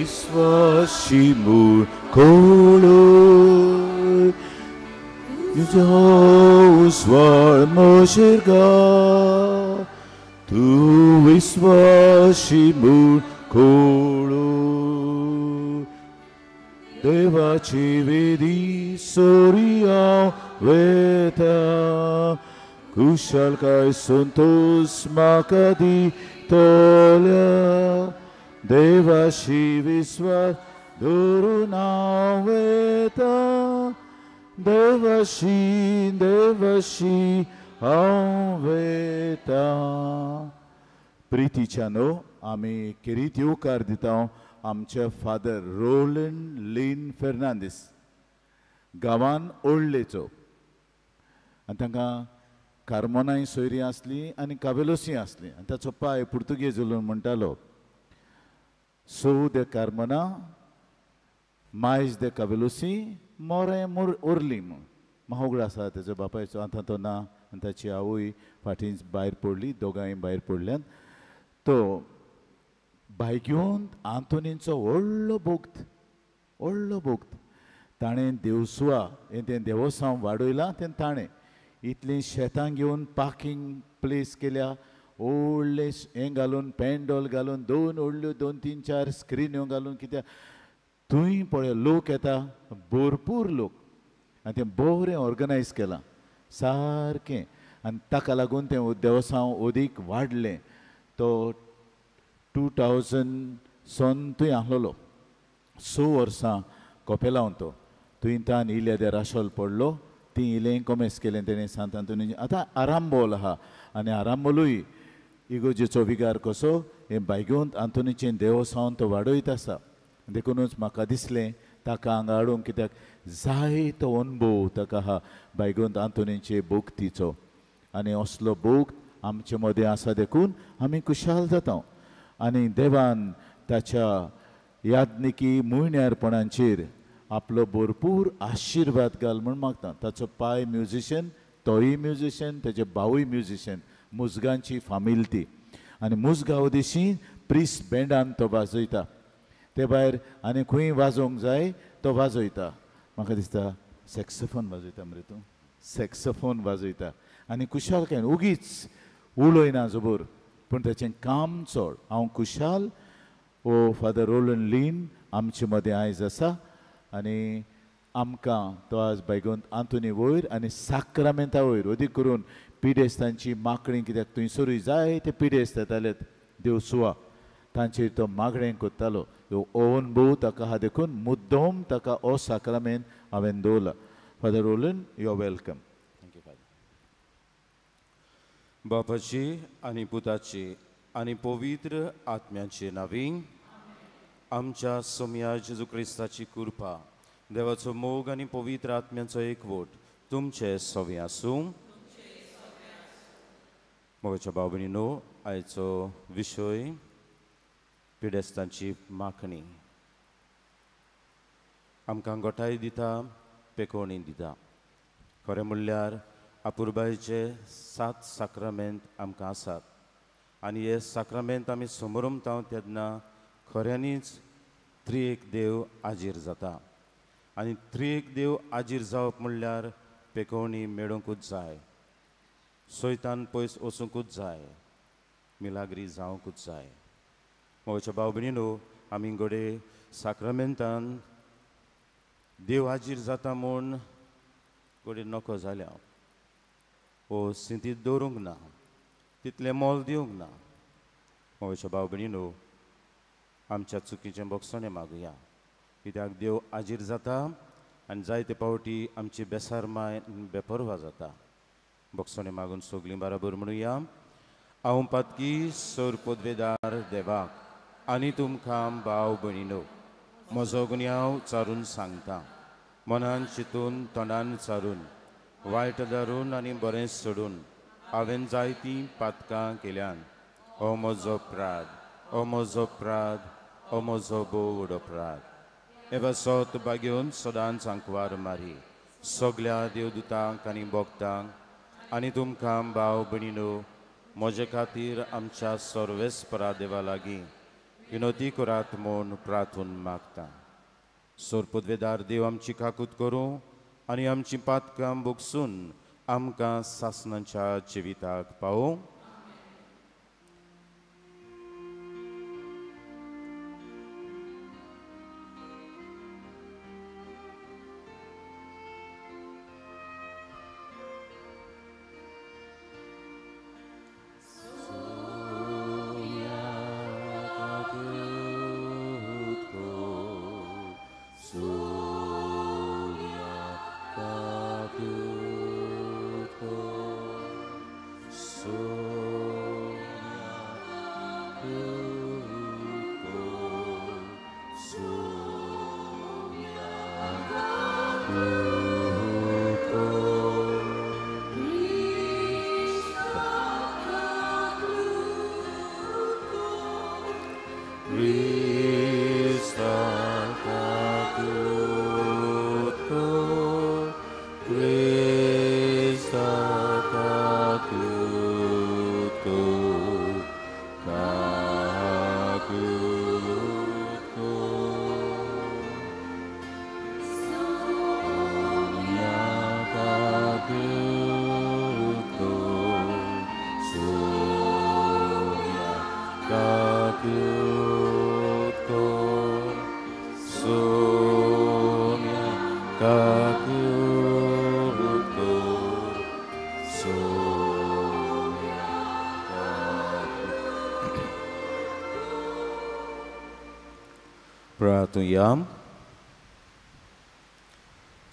विश्वासी म्हूण कळय, तुजो उजवाड म्हजेर घाल, तूं विश्वासी म्हूण कळय. देवाची वेदी सरी हांव वेता, कुशलकाय संतोश म्हाका दितल्या, देवाशी विस्वास धरून हांव वेता, देवाशी देवाशी हांव वेता. प्रितीच्या न्हू आमी खेरीत येवकार दिता आमचे फादर रोलन लीन फेर्नांदीस, गांवान ओडलेचो. आनी तांकां कार्मोनाय सोयरी आसली आनी कावेलोसी आसली. आनी ताचो पाय पुर्तुगेज उलोवन म्हणटालो, सो दे कार्मोना मायज दे कावेलोसी मोरे मोर उरली म्हूण. म्हाका आसा तेजो बापायचो आतां तो ना आनी ताची आवय फाटीं भायर पडली, दोगांय भायर पडल्यान. तो भायग्योन आंतोनीचो व्हडलो भक्त, व्हडलो भक्त. ताणें देवसुआ हें तें देवोसांव वाडयलां, तें ताणें इतलीं शेतां घेवन पार्किंग प्लेस केल्या, व्हडलें हें घालून पेंडोल घालून, दोन व्हडल्यो 2 3 4 स्क्रिन्यो घालून, कित्याक थंय पळय लोक येता, भरपूर लोक. आनी तें बरें ऑर्गनायज केलां सारकें, आनी ताका लागून तें देवसांव अदीक वाडलें. तो 2000 सन थंय आसलेलो, 6 वर्सां कोपेलावन तो थंय तान इल्या दे राशोल पडलो, ती इलें कोमेस केलें तेणें सांत आंतोनी. आतां आरांबोल आहा आनी आरांबोलूय इगोजेचो विगार कसो हें बायगोंत आंतोनीचें देवसांव तो वाडयत आसा. देखुनूच म्हाका दिसलें ताका हांगा हाडूंक, कित्याक जायतो अनुभव ताका आहा बायगोंत आंतोनीचे भक्तीचो. आनी असलो भक्त आमचे मदें आसा देखून आमी खुशाल जाता. आनी देवान ताच्या याज्ञिकी म्हयन्यारपणाचेर आपलो भरपूर आशिर्वाद घाल म्हूण मागता. ताचो पाय म्युजिशियन, तोय म्युजिशियन, तेजे भावूय म्युजिशियन, मुजगांची फामील ती. आनी मुजगांव दिशी प्रिस बँडान तो वाजयता, ते भायर आनी खंय वाजोवंक जाय तो वाजयता. म्हाका दिसता सॅक्सोफोन वाजयता मरे तूं, सॅक्सोफोन वाजयता. आनी कुशालकायेन उगीच उलयना जबर, पूण ताचें काम चड. हांव कुशाल ओ फादर रोलन लीन आमचे मदें आयज आसा आनी आमकां तो आज बायगोंत आंतोनी वयर आनी साक्रामेंता वयर अदीक करून पिडेस्तांची मागणी, कित्याक थंयसरूय जायते पिडेस्त येताले देवसुआ, तांचेर तो मागणें करतालो. हो अनुभव ताका आहा देखून मुद्दम ताका हो साक्रामेंत हांवें दवरला. Father Roland, you are welcome. Thank you father. बापाची आनी पुताची आनी पवित्र आत्म्याचे नांवी आमच्या सोमया जेजू क्रिस्ताची कृपा, देवाचो मोग आनी पवित्र आत्म्याचो एकवट तुमचे सवे आसूं. मोगाच्या भाव भयणीनो, आयचो विशय पिडेस्तांची मागणी. आमकां गोठाय दिता, पेकोवणी दिता. खरें म्हणल्यार अपुरबायेचे 7 साक्रामेंत आमकां आसात आनी हे साक्रामेंत आमी समरमता तेन्ना खऱ्यांनीच त्रिएक देव आजीर जाता. आनी त्रिएक देव आजीर जावप म्हणल्यार पेकोवणी मेळोवंकूच जाय, सोयतान पयस वचुंकूच जाय, मिलाग्री जावंकूच जाय. मोगाच्या भाव भयणीनो, आमी घडये साक्रामेंतान देव हाजीर जाता म्हूण घडये नको जाल्या, ओ सिंतीत दवरूंक ना, तितलें मोल दिवंक ना. मोगाच्या भाव भयणीनो, आमच्या चुकीचें बोगसणें मागुया, कित्याक देव हाजीर जाता आनी जायते फावटी आमची बेसारमाय बेपरवा जाता. बोगसणें मागून सगळीं बराबर म्हणुया, हांव पातकी सर पदवेदार देवाक आनी तुमकां भाव भयणीनो म्हजो गुन्यांव चारून सांगता. मनान चिंतून, तोंडान चारून, वायट धरून आनी बरें सोडून हांवें जायतीं पातकां केल्यान. हो म्हजो अपराध, हो म्हजो अपराध, हो म्हजो भोव व्हड अपराध. हे पासत बागेवन सदांच आंकवार मारी सगल्या देवदूतांक आनी भक्तांक आनी तुमकां भाव भयणीनो म्हजे खातीर आमच्या सर्वेस्परा देवा लागीं विनोती करात म्हूण प्रार्थून मागता. सोरपदवेदार देव आमची काकूत करूं आनी आमची पातकां भोगसून आमकां सासणाच्या जिविताक पावूं.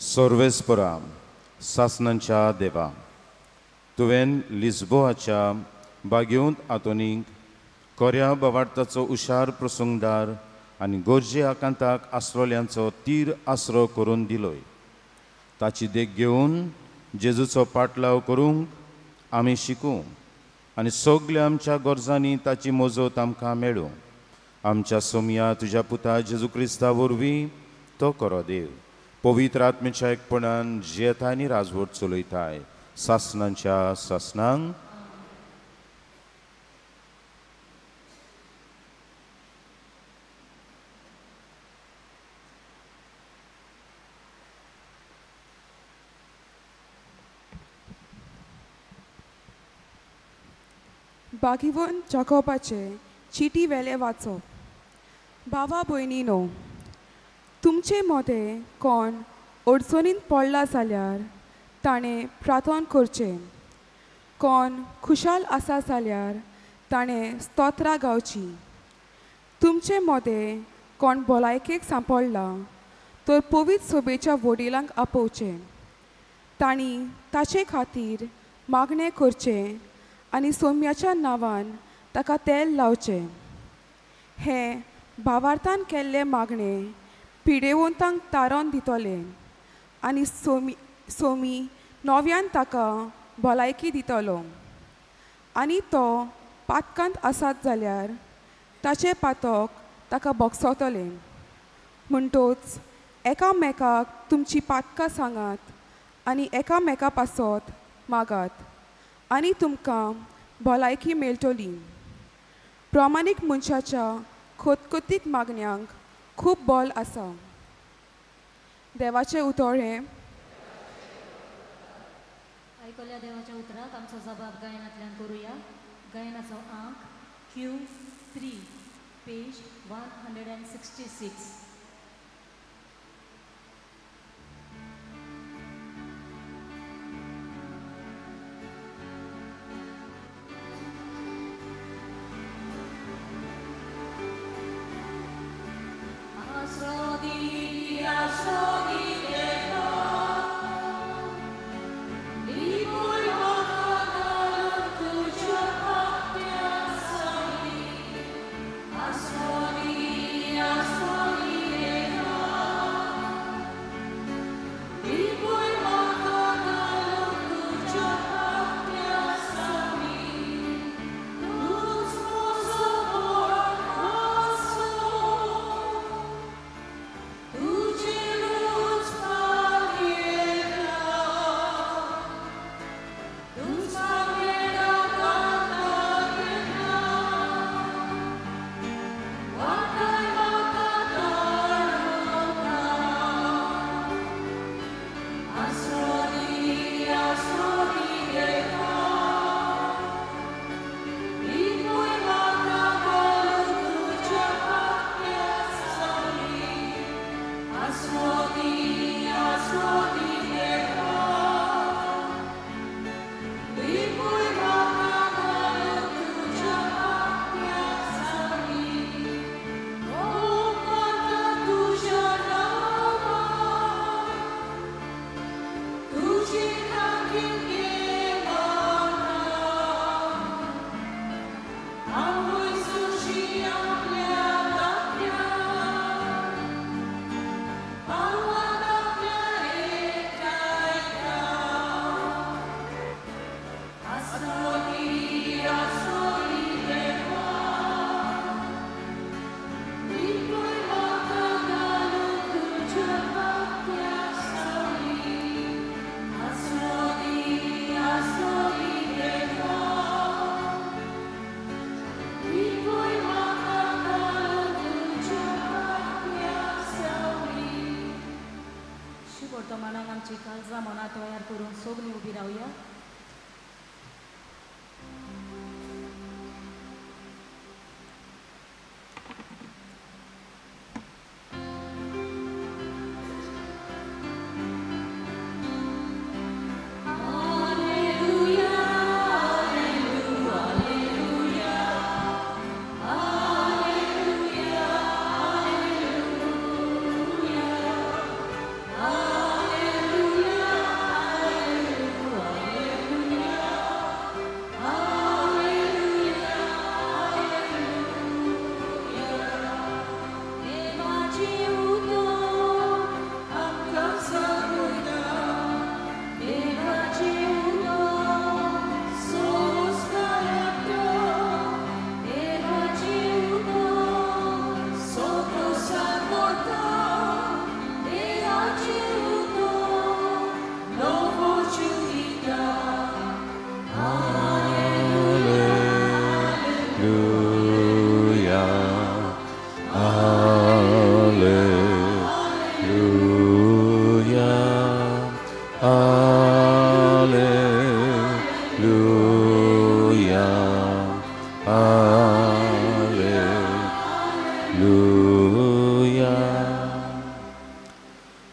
सर्वेस्परा सासणाच्या देवा, तुवें लिस्बोआच्या बागेवंत आंतोनीक कोऱ्या बवार्ताचो हुशार प्रसंगदार आनी गरजे आकांताक आसलोल्यांचो तीर आसरो करून दिलोय. ताची देख घेवन जेजूचो पाटलाव करूंक आमी शिकूं आनी सगल्या आमच्या गरजांनी ताची मजत आमकां मेळूं. आमच्या सोमया तुज्या पुता जेजू क्रिस्ता वरवीं तो करो देव पवित्र आत्मेच्या एकपणान जियेता आनी राजवट चलयताय सासणांच्या सासणांक. बागीवन जाकोबाचे चिटी वेले वाचप. भावा भयणीनो, तुमचे मदें कोण अडचणींत पडला जाल्यार ताणें प्रार्थना करचें, कोण खुशाल आसा जाल्यार ताणें स्तोत्रां गावचीं. तुमचे मदें कोण भलायकेक सांपडला तर पवित्र सभेच्या वडिलांक आपोवचें, तांणी ताचे खातीर मागणें करचें आनी सोम्याच्या नांवान ताका तेल लावचें. हें भावार्थान केल्लें मागणें पिडेवंतांक तारोन दितलें आनी सोमी नव्यान ताका भलायकी दितलो. आनी तो पातकांत आसात जाल्यार ताचें पातक ताका बगसतलें. म्हणटोच एकामेकाक तुमची पातकां सांगात आनी एकामेका पासत मागात आनी तुमकां भलायकी मेळटली. प्रमाणीक मनशाच्या खतखतीक मागण्यांक खूब बल आसा. देवाचें उतर हें. आयकल्या देवाच्या उतराक आमचो जबाब गायनांतल्यान करुया. गायनाचो आंक Q3 page 166. Asroni, Asroni. सगळीं उबी रावया.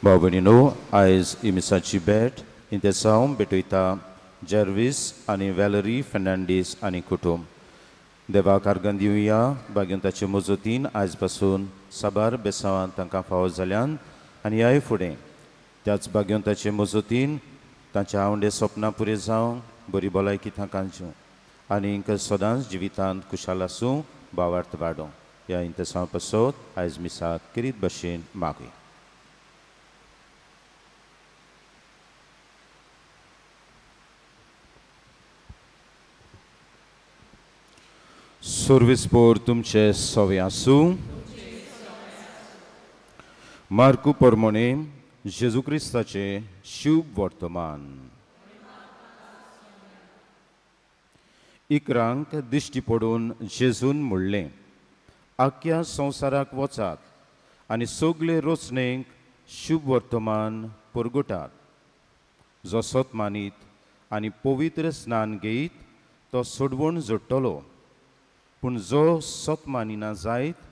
भाव भयणीनो, आयज इमिसाची भेट इंतेसांव भेटयता जर्वीस आनी वॅलरी फेर्नांडीस आनी कुटुंब. देवाक आर्गां दिवया भाग्यवंताचे मजतीन आयज पासून साबार बेसांवान तांकां फावो जाल्यान आनी ह्याय फुडें त्याच भाग्यवंताचे मजतीन तांच्या आवंडे सपनां पुरें जावं, बरी भलायकी तांकां दिवं आनी सदांच जिवितांत खुशाल आसूं, भावार्थ वाडोवं. ह्या इंतेसांव पासत आयज मिसाक किरीत भशेन मागुया. सर्वीस पोर तुमचे सवे आसूं. मार्कू परमणे जेजू क्रिस्ताचे शुभ वर्तमान. इकरांक दिश्टी पडून जेजून म्हणलें, आख्या संवसाराक वचात आनी सगळे रचणेक शुभ वर्तमान परगटात. जो सत मानीत आनी पवित्र स्नान घेयत तो सोडवण जोडटलो, पूण जो सत मानिना जायत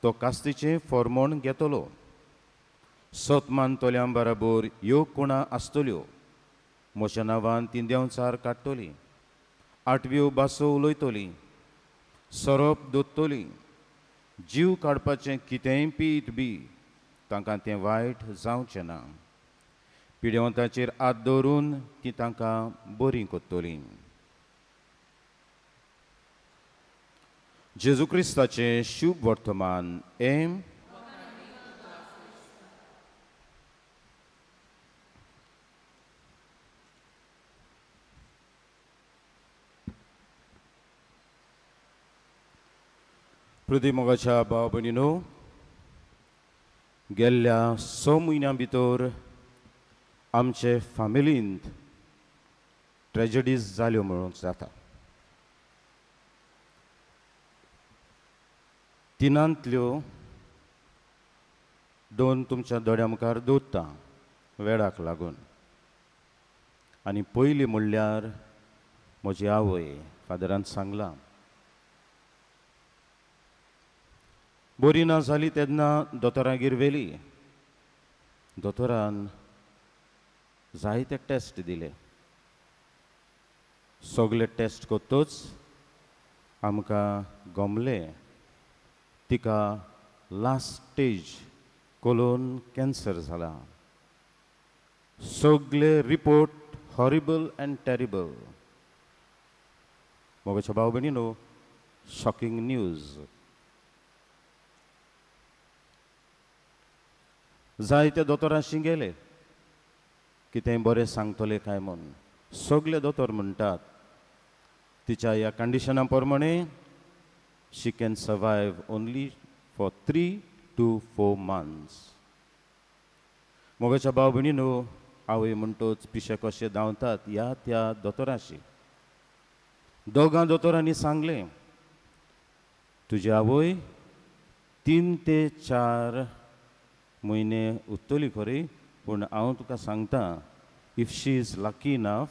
तो कास्तीचें फॉर्मोण घेतलो. सत मानतल्यां बराबर ह्यो कुणा आसतल्यो, म्हज्या नांवान ती देंवचार काडटली, आठव्यो भासो उलयतली, सोरोप दोत्तली, जीव काडपाचें कितेंय पीत बी तांकां तें वायट जावचें ना, पिडेवंताचेर हात दवरून ती तांकां बरीं करतलीं. जेजू क्रिस्ताचें शुभ वर्तमान. एम प्रति मोगाच्या भाव भयणीनो, गेल्ल्या 6 म्हयन्यां भितर आमचे फामिलींत ट्रेजडीज जाल्यो म्हणूंक जाता. तिनांतल्यो 2 तुमच्या दोळ्या मुखार दवरता वेळाक लागून. आनी पयली म्हणल्यार म्हजी आवय, फादरान सांगलां, बरी ना जाली तेन्ना दोतोरागेर व्हेली. दोतोरान जायते टेस्ट दिले. सगळे टेस्ट करतच आमकां गमलें तिका लास्ट स्टेज कोलोन कॅन्सर जाला. सगळे रिपोर्ट हॉरिबल अँड टेरिबल. मोगाच्या भाव भयणीनो, शॉकिंग न्यूज. जायते दोतोरांशी गेले कितें बरें सांगतले काय म्हूण. सगळे दोतोर म्हणटात तिच्या ह्या कंडिशना प्रमाणे she can survive only for 3 to 4 months. मोगाच्या भाव भयणीनो, आवय म्हणटोच पिशे कशे धांवतात ह्या त्या दोतोराशी. दोगां दोतोरांनी सांगलें तुजी आवय 3 ते 4 म्हयने उरतली खरी, पूण हांव तुका सांगता If she is lucky enough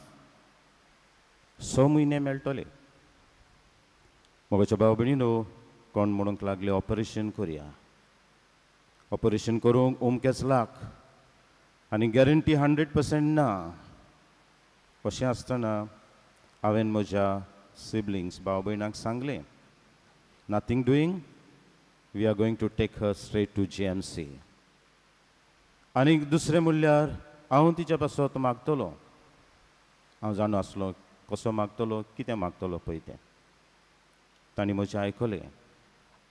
6 म्हयने मेळटले. मोगाच्या भाव भयणीनो, कोण म्हणूंक लागले ऑपरेशन करया, ऑपरेशन करूंक अमकेच लाख आनी गॅरंटी 100% ना. अशें आसतना हांवें म्हज्या सिबलिंग्स भाव भयणांक सांगलें, nothing doing, we are going to take her straight to GMC. आनी दुसरें म्हणल्यार हांव तिच्या पासत मागतलो, हांव जाणो आसलो कसो मागतलो, कितें मागतलो पळय तें. तांणी म्हजें आयकलें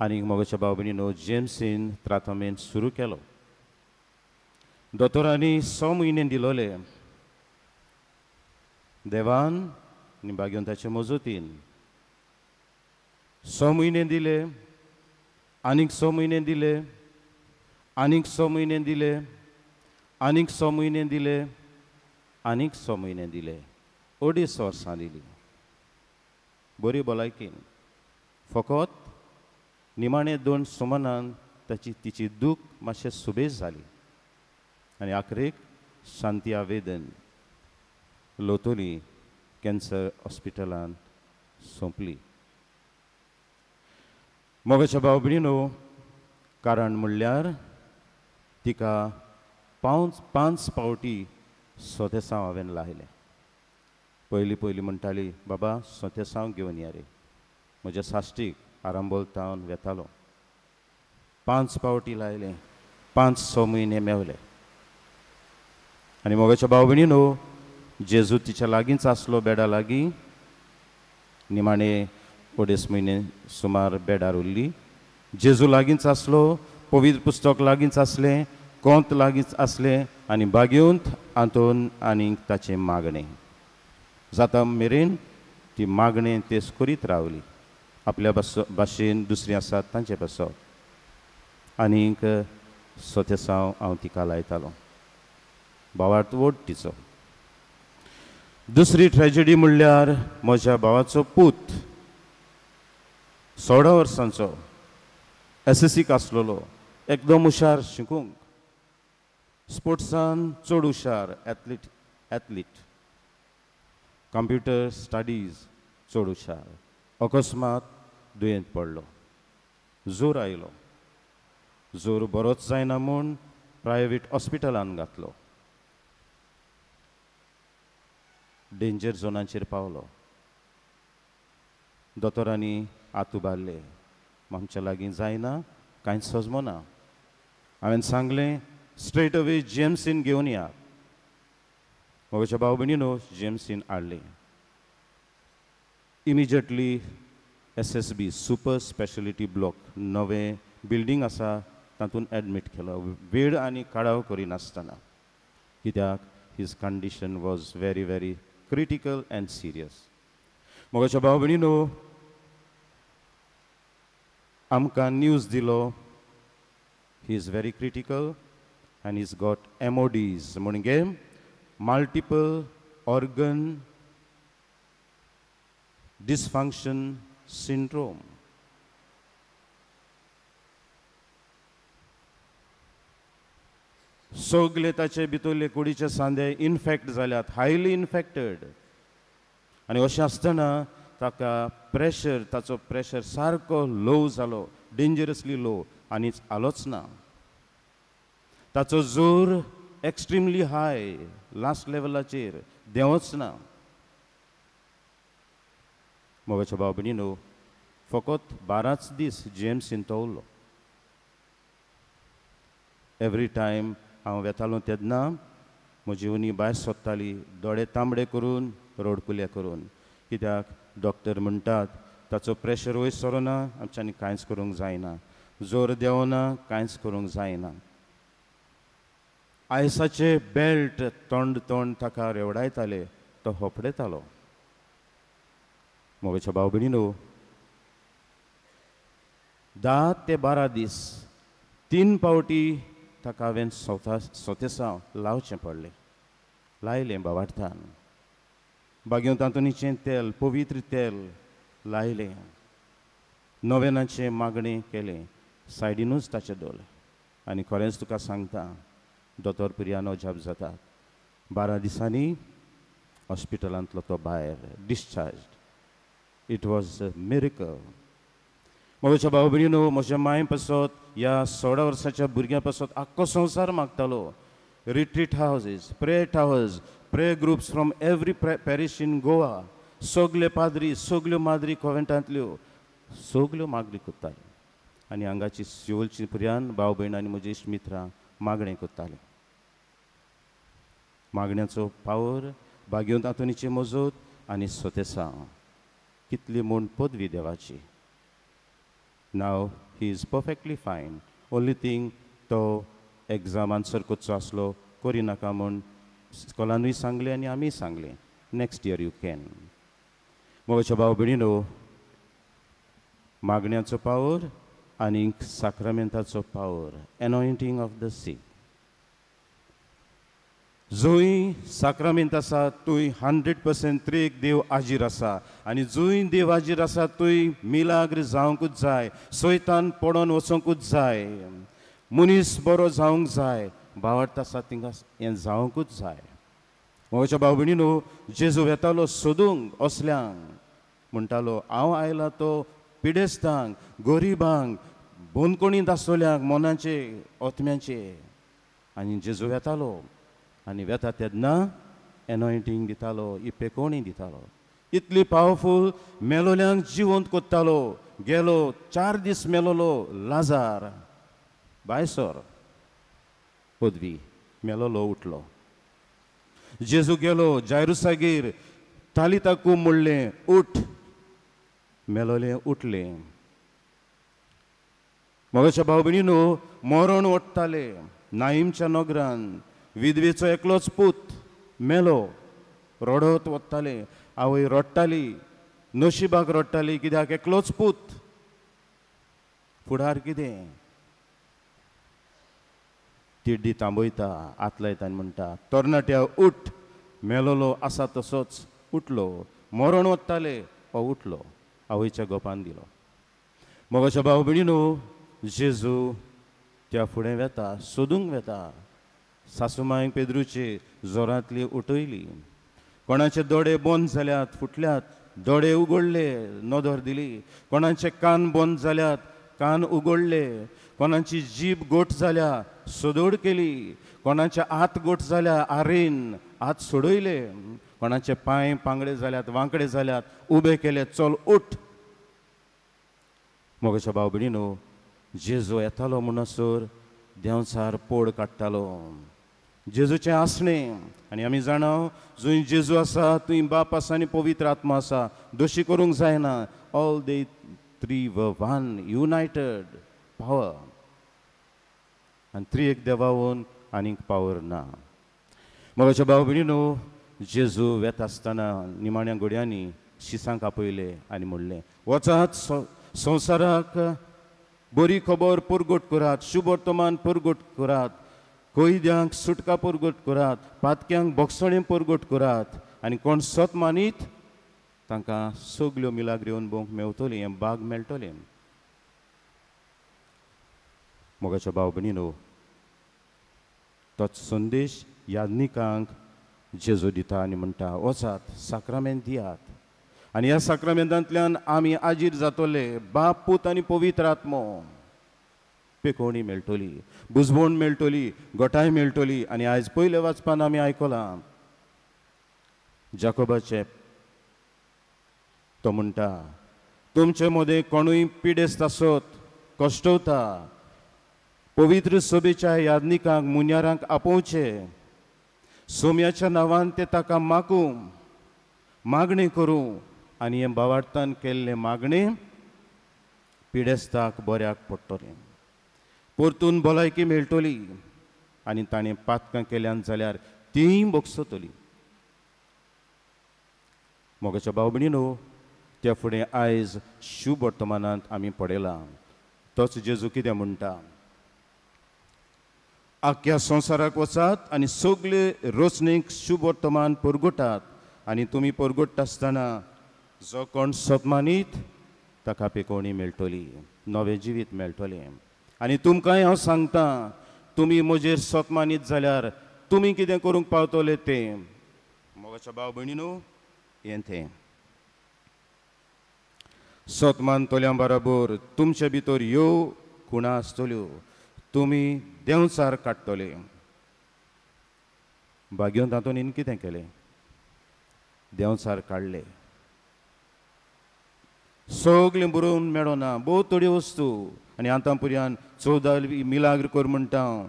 आनी म्हज्या भाव भयणीनो जीएमसीन त्रातामेंत सुरू केलो. दोतोरांनी 6 म्हयने दिलोले. देवान आनी भाग्यवंताचे मजतीन 6 म्हयने दिले, आनीक 6 म्हयने दिले, आनीक 6 म्हयने दिले, आनीक 6 म्हयने दिले, आनीक 6 म्हयने दिले, 2.5 वर्सां दिली. बरी भलायकेन. फकत निमाणे 2 सुमनान ताची तिची दूख मातशें सुबेज जाली आनी आखरेक शांती आवेदन लोतोली कॅन्सर हॉस्पिटलांत सोंपली. मोगाच्या भाव भयणीनो, कारण म्हणल्यार तिका 5 फावटी सोतेसांव हांवें लायलें. पयलीं पयलीं म्हणटाली, बाबा सोतेसांव घेवन या रे, म्हज्या साश्टीक आरांबोल तावन वेतालो. 5 फावटी लायलें, 5-6 म्हयने मेवले. आनी मोगाच्या भाव भयणीनो, जेजू तिच्या लागींच आसलो, बेडा लागीं. निमाणे 2.5 म्हयने सुमार बेडार उरली. जेजू लागींच आसलो, पवित्र पुस्तक लागींच आसलें, कोंत लागींच आसलें आनी बागेवंत आंतोन आनीक ताचें मागणें जाता मेरेन ती मागणें तेच करीत रावली. आपल्या भाशेन दुसरीं आसात तांचे पासत. आनीक सोतेसांव हांव तिका लायतालो. भावार्थ वोट तिचो. दुसरी ट्रेजेडी म्हणल्यार म्हज्या भावाचो पूत 16 वर्सांचो, एसएससीक आसलेलो, एकदम हुशार शिकूंक, स्पोर्ट्सान चड हुशार, एथलीट, कंप्युटर स्टडीज चड हुशार. अकस्मात दुयेंत पडलो, जोर आयलो. जोर बरोच जायना म्हूण प्रायवेट हॉस्पिटलान घातलो. डेंजर झोनाचेर पावलो. दोतोरांनी हात उबारले, आमच्या लागीं जायना, कांयच सजमना. हांवें सांगलें, स्ट्रेट अवे जीएमसीन घेवन या. म्हज्या भाव भयणीनो, जीएमसीन हाडलें. Immediately SSB super speciality block नवें बिल्डींग आसा तातूंत एडमीट केलो, वेळ आनी काळाव करिनासतना. कित्याक his condition was very very critical and serious. मोगाच्या भाव भयणीनो, आमकां न्यूज दिलो, he is very critical and is got MODs, म्हणजे मल्टिपल ऑर्गन डिसफंक्शन सिंड्रोम. सगले ताचे भितरले कुडीचे सांदे इनफेक्ट जाल्यात, हायली इनफेक्टेड. आनी अशें आसतना ताका प्रेशर, ताचो प्रेशर सारको लो जालो, डेंजरसली लो, आनी आलोच ना. ताचो जोर एक्स्ट्रिमली हाय, लास्ट लेवलाचेर देंवच ना. मोगाच्या भाव भयणीनो, फकत 12 दीस जीएमसीन तो उरलो. एवरी टायम हांव वेतालो तेन्ना म्हजी उनी भायर सोदताली, दोळे तांबडे करून, रडकुले करून. कित्याक डॉक्टर म्हणटात ताचो प्रेशर वयर सरना, आमच्यांनी कांयच करूंक जायना, जोर देंवना, कांयच करूंक जायना. आयसाचे बेल्ट तोंड तोंड ताका रेवडायताले, तो होपडेतालो. मोगाच्या भाव भयणीनो, 10 ते 12 दीस 3 फावटी ताका हांवें सोतेसांव लावचें पडलें. लायलें भावार्थान, बागेवंत आंतोनीचें तेल, पवित्र तेल लायलें, नवेनाचें मागणें केलें, सायडीनूच ताचें दवरलें. आनी खरेंच तुका सांगता, दोतोर पिर्यानो जाप जातात, 12 दिसांनी हॉस्पिटलांतलो तो भायर discharge. It was a miracle. म्हज्या भाव भयणीनो, म्हज्या मांय पासत ह्या 16 वर्साच्या भुरग्यां पासत आख्खो संवसार मागतालो. Retreat houses, prayer towers, prayer groups from every parish in Goa, सगले पाद्री सगल्यो माद्री कॉन्वेंटांतल्यो सगल्यो मागणी करताल्यो आनी हांगाची शिवोलची पुर्यान भाव भयण आनी म्हजी इश्ट मित्रां मागणें करताले. मागण्याचो पावर, भाग्यवंत आंतोनीची मजत आनी सोतेसांव, कितली म्हूण पदवी देवाची. Now he is perfectly fine. Only thing तो एग्जाम आन्सर करचो आसलो, करिनाका म्हूण स्कॉलानूय सांगलें आनी आमीय सांगलें, नेक्स्ट इयर you can. म्हज्या भाव भयणीनो, मागण्याचो पावर आनी साक्रामेंताचो power, anointing of the sick. जंय साक्रामेंत आसा थंय 100% त्रेक देव आजीर आसा आनी जंय देव आजीर आसा थंय मिलाग्र जावंकूच जाय, सैतान पडोन वचोंकूच जाय, मनीस बरो जावंक जाय, भावार्थ आसा तिंगा हें जावंकूच जाय. म्हज्या भाव भयणीनो, जेजू वेतालो सोदूंक असल्यांक, म्हणटालो हांव आयला तो पिडेस्तांक, गरिबांक, बंदखणींत आसतल्यांक, मनाचे आत्म्याचे. आनी जेजू वेतालो आनी वेता तेन्ना एनॉयंटींग दितालो, इपेकोणी दितालो, इतली पावरफूल मेलोल्यांक जिवंत कोत्तालो. गेलो 4 दीस मेलोलो लाजार बायसर पदवी मेलोलो उठलो. जेजू गेलो जायरुसागेर, तालिताकू म्हणलें उठ, मेलोलें उठलें. म्हज्या भाव भयणीनो, मरण ओडटाले नाईमच्या नगरान, विधवेचो एकलोच पूत मेलो, रडत वताले, आवय रडटाली, नशिबाक रडटाली, कित्याक एकलोच पूत, फुडार कितें. तिड्डी तांबयता, हात लायता आनी म्हणटा, तरणाट्या उठ, मेलोलो आसा तसोच उठलो. मरण वताले हो उठलो, आवयच्या गोपान दिलो. म्हज्या भाव भयणीनो, जेजू त्या फुडें वेता, सोदूंक वेता. सासुमांयक पेद्रूचे जोरांतली उठयली, कोणाचे दोळे बंद जाल्यात फुटल्यात, दोळे उगडले, नदर दिली, कोणाचे कान बंद जाल्यात कान उगडले, कोणाची जीब गोठ जाल्या सोदोड केली, कोणाचे हात गोठ जाल्या आरेन हात सोडयले, कोणाचे पांय पांगडे जाल्यात वांकडे जाल्यात उबे केले, चल उठ. म्हज्या भाव भयणीनो, जेजू येतालो म्हणसर देंवचार पोड काडटालो. जेजूचें आसणें, आनी आमी जाणा जंय जेजू आसा थंय बाप आसा आनी पवित्र आत्मा आसा, दोशी करूंक जायना. All they three were one united power. आनी त्रिएक देवावन आनीक पावर ना. म्हज्या भाव भयणीनो, जेजू वेता आसतना निमाण्या घोड्यांनी शिसांक आपयले आनी म्हणलें, वचात संवसाराक बरी खबर परगट करात, शुभवर्तमान परगट करात, कैद्यांक सुटका परगट करात, पातक्यांक बोगसणें परगट करात, आनी कोण सत मानीत तांकां सगल्यो मिलाग्री अनुभवंक मेवतली, हें बाग मेळटलें. मोगाच्या भाव भयणीनो, तोच संदेश याज्ञिकांक जेजू दिता आनी म्हणटा, वचात साक्रामेंत दियात आनी ह्या साक्रामेंतांतल्यान आमी आजीर जातले, बाप पूत आनी पवित्र आत्मो. पेकोवणी मेळटली, बुजवण मेळटली, गोठाय मेळटली. आनी आयज पयले वाचपान आमी आयकलां जाकोबाचें, तो म्हणटा, तुमचे मदें कोणूय पिडेस्त आसत, कश्टवता, पवित्र सभेच्या याज्ञिकांक मुन्यारांक आपोवचे, सोम्याच्या नांवान ते ताका मागूं, मागणें करूं, आनी हें भावार्थान केल्लें मागणें पिडेस्ताक बऱ्याक पडटलें, परतून भलायकी मेळटली, आनी ताणें पातकां केल्यान जाल्यार तींय भोगसतली. मोगाच्या भाव भयणीनो, त्या फुडें आयज शुभ वर्तमानांत आमी पळयलां, तोच जेजू कितें म्हणटा, आख्ख्या संवसाराक वचात आनी सगळे रचणेक शुभ वर्तमान परगटात, आनी तुमी परगट्टा आसतना जो कोण सतमानीत ताका पेकोवणी मेळटली, नवें जिवीत मेळटलें. आनी तुमकांय हांव सांगता, तुमी म्हजेर सतमानीत जाल्यार तुमी कितें करूंक पावतले तें. मोगाच्या भाव भयणीनो, हें तें सत मानतल्या बराबर तुमचे भितर ह्यो खुणा आसतल्यो, तुमी देंवचार काडटले. भाग्योन तातूंत कितें केलें? देंवचार काडले. सगळें बरोवन मेळना, भोव थोड्यो वस्तू. आनी आतां पुर्यान 14वी मिलाग्र कर म्हणटा हांव,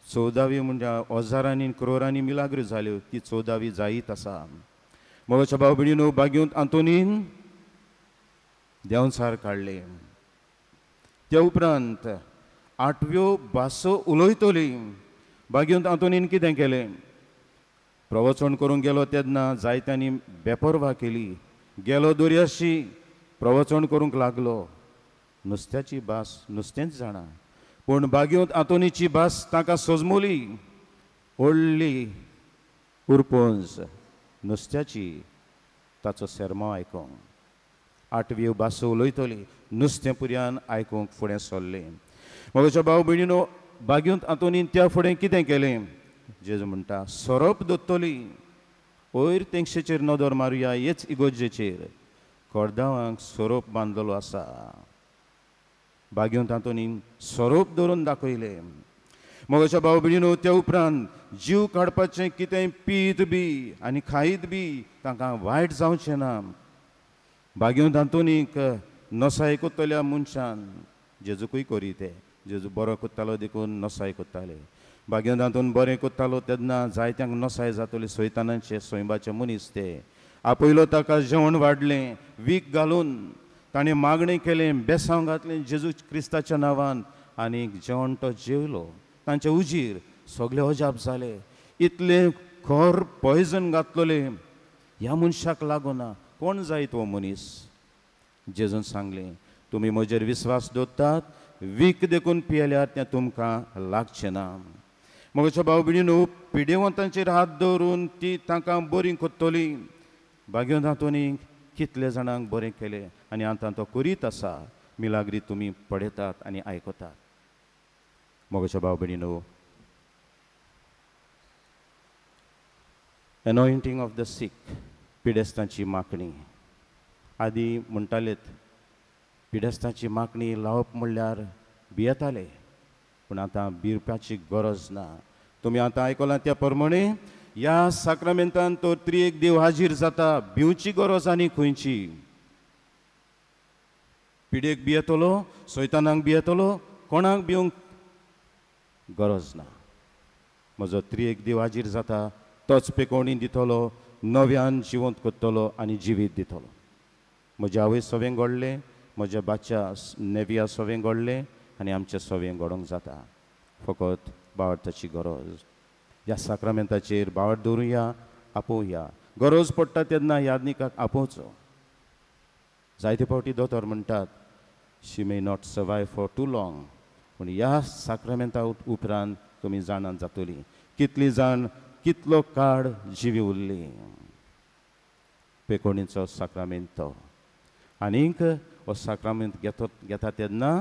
14वी म्हणजे हजारांनी क्रोरांनी मिलाग्र जाल्यो, ती 14वी जायत आसा. मोगाच्या भाव भयणीनो, भाग्योन आंतोनीन देंवचार काडले. त्या उपरांत 8व्यो भासो उलयतली. भाग्योन आंतोनीन कितें केलें? प्रवचन करूंक गेलो तेन्ना जायत्यांनी बेपर्वा केली. गेलो दर्याशी प्रवचन करूंक लागलो. नुस्त्याची भास नुस्तेंच जाणा, पूण भाग्योन आंतोनीची भास ताका सजमोली. व्हडली उरपंज नुस्त्याची ताचो सेर्मांव आयकूंक 8व्यो भासो उलयतली. नुस्तें पुर्यान आयकूंक फुडें सरलें. म्हज्या भाव भयणीनो, भाग्योन आंतोनीन त्या फुडें कितें केलें? जेजू म्हणटा सोरोप दोत्तली. वयर तेंगशेचेर नदर मारुया, हेच इगोर्जेचेर कोरदांवांक सोरोप बांदलेलो आसा. भाग्योन आंतोनीन सोरोप धरून दाखयले. मोगाच्या भाव भयणीनो, त्या उपरांत जीव काडपाचें कितें पीत बी आनी खायत बी तांकां वायट जावचें ना. भाग्योन आंतोनीक नसाय कोत्तल्या मनशान जेजूकूय करी ते, जेजू बरो कोत्तालो देखून नसाय कोत्ताले. भाग्योन आंतोन बरें कोत्तालो तेन्ना जायत्यांक नसाय जातली. सैतानांचे सैंबाचे मनीस ते. आपयलो ताका, जेवण वाडलें, वीख घालून ताणें मागणें केलें, बेसांव घातलें जेजू क्रिस्ताच्या नांवान, आनी जेवण तो जेवलो. तांचे उजीर सगळे अजाप जाले. इतलें खर पॉयजन घातलें ह्या मनशाक लागूना, कोण जायत हो मनीस? जेजून सांगलें, तुमी म्हजेर विस्वास दवरतात, वीख देखून पियेल्यार तें तुमकां लागचें ना. म्हज्या भाव भयणीनो, पिडेवंतांचेर हात दवरून ती तांकां बरी कोत्तली. भाग्योन आंतोनीक कितले जाणांक बरें केलें आनी आतां तो करीत आसा. मिलाग्री तुमी पळयतात आनी आयकतात. मोगाच्या भाव भयणीनो, एनॉयंटींग ऑफ the सीक, पिडेस्तांची मागणी. आदी म्हणटालेत पिडेस्तांची मागणी लावप म्हणल्यार भियेताले, पूण आतां भिरपाची गरज ना. तुमी आतां आयकलां त्या प्रमाणे ह्या साक्रामेंतान तो त्रिएक देव हाजीर जाता. भिवची गरज आनी खंयची? पिडेक भियेतलो, सैतानाक भियेतलो, कोणाक भिवंक गरज ना. म्हजो त्रिएक देव हाजीर जाता, तोच पेकोवणी दितलो, नव्यान जिवंत करतलो आनी जिवीत दितलो. म्हज्या आवय सवें घडलें, म्हज्या बाच्या नेव्या सवें घडलें आनी आमचें सवें घडोवंक जाता. फकत बावडताची गरज. ह्या साक्रामेंताचेर बावड दवरुया, आपोवया. गरज पडटा तेन्ना यादनिकाक आपोवचो. जायते फावटी दोतोर म्हणटात she may not survive for too long, पूण ह्या साक्रामेंता उपरांत तुमी जाणां जातली कितली जाण कितलो काळ जिवी उरली. पेकोणीचो साक्रामेंत तो. आनीक हो साक्रामेंत घेता तेन्ना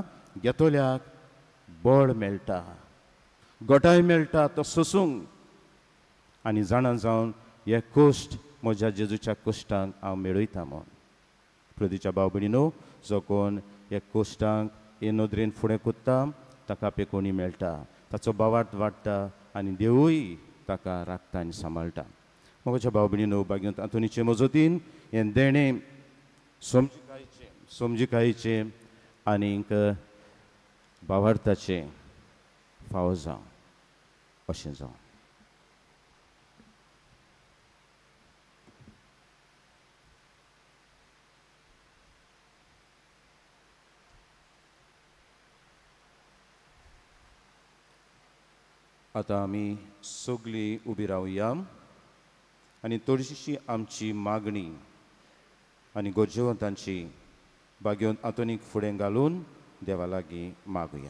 घेतल्याक बळ मेळटा, गोटाय मेळटा तो सोसूंक. आनी जाणा जावन हे कश्ट म्हज्या जेजूच्या कश्टांक हांव मेळयता म्हूण. प्रदीच्या भाव भयणीनो, जो कोण हे कश्टांक हे नदरेन फुडें कोत्ता ताका पेकोणी मेळटा, ताचो बावार्थ वाडटा आनी देवूय ताका राखता आनी सांबाळटा. म्हज्या भाव भयणीनो, भाग्योन आंतोनीचे मजतीन हें देणें समजिकायेचें आनीक बावार्थाचें फावो जावं अशें जावं. आतां आमी सगळीं उबी रावया आनी थोडीशी आमची मागणी आनी गरजेवंतांची भाग्योन आंतोनीक फुडें घालून देवा लागीं मागुया.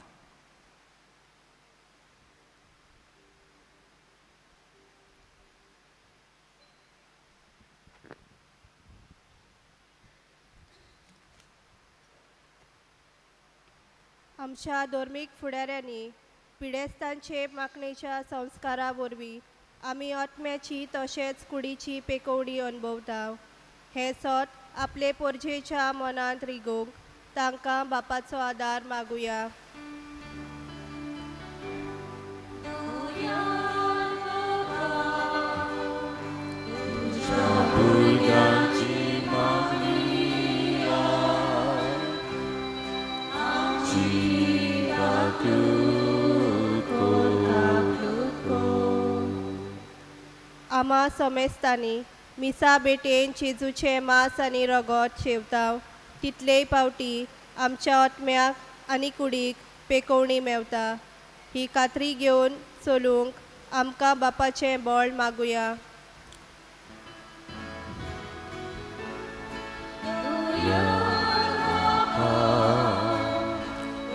आमच्या धर्मीक फुडाऱ्यांनी पिडेस्तांचे मागणेच्या संस्कारा वरवीं आमी आत्म्याची तशेंच कुडीची पेकोवणी अणभवता. हें सत आपले पोरजेच्या मनांत रिगोवंक तांकां बापाचो आदार मागुया. आमा समेस्तांनी मिसा बेटेन जेजूचें मांस आनी रगत शेवता तितलेय पावटी आमच्या आत्म्याक आनी कुडीक पेकोवणी मेवता. ही खात्री घेवन चलूंक आमकां बापाचें बळ मागुया.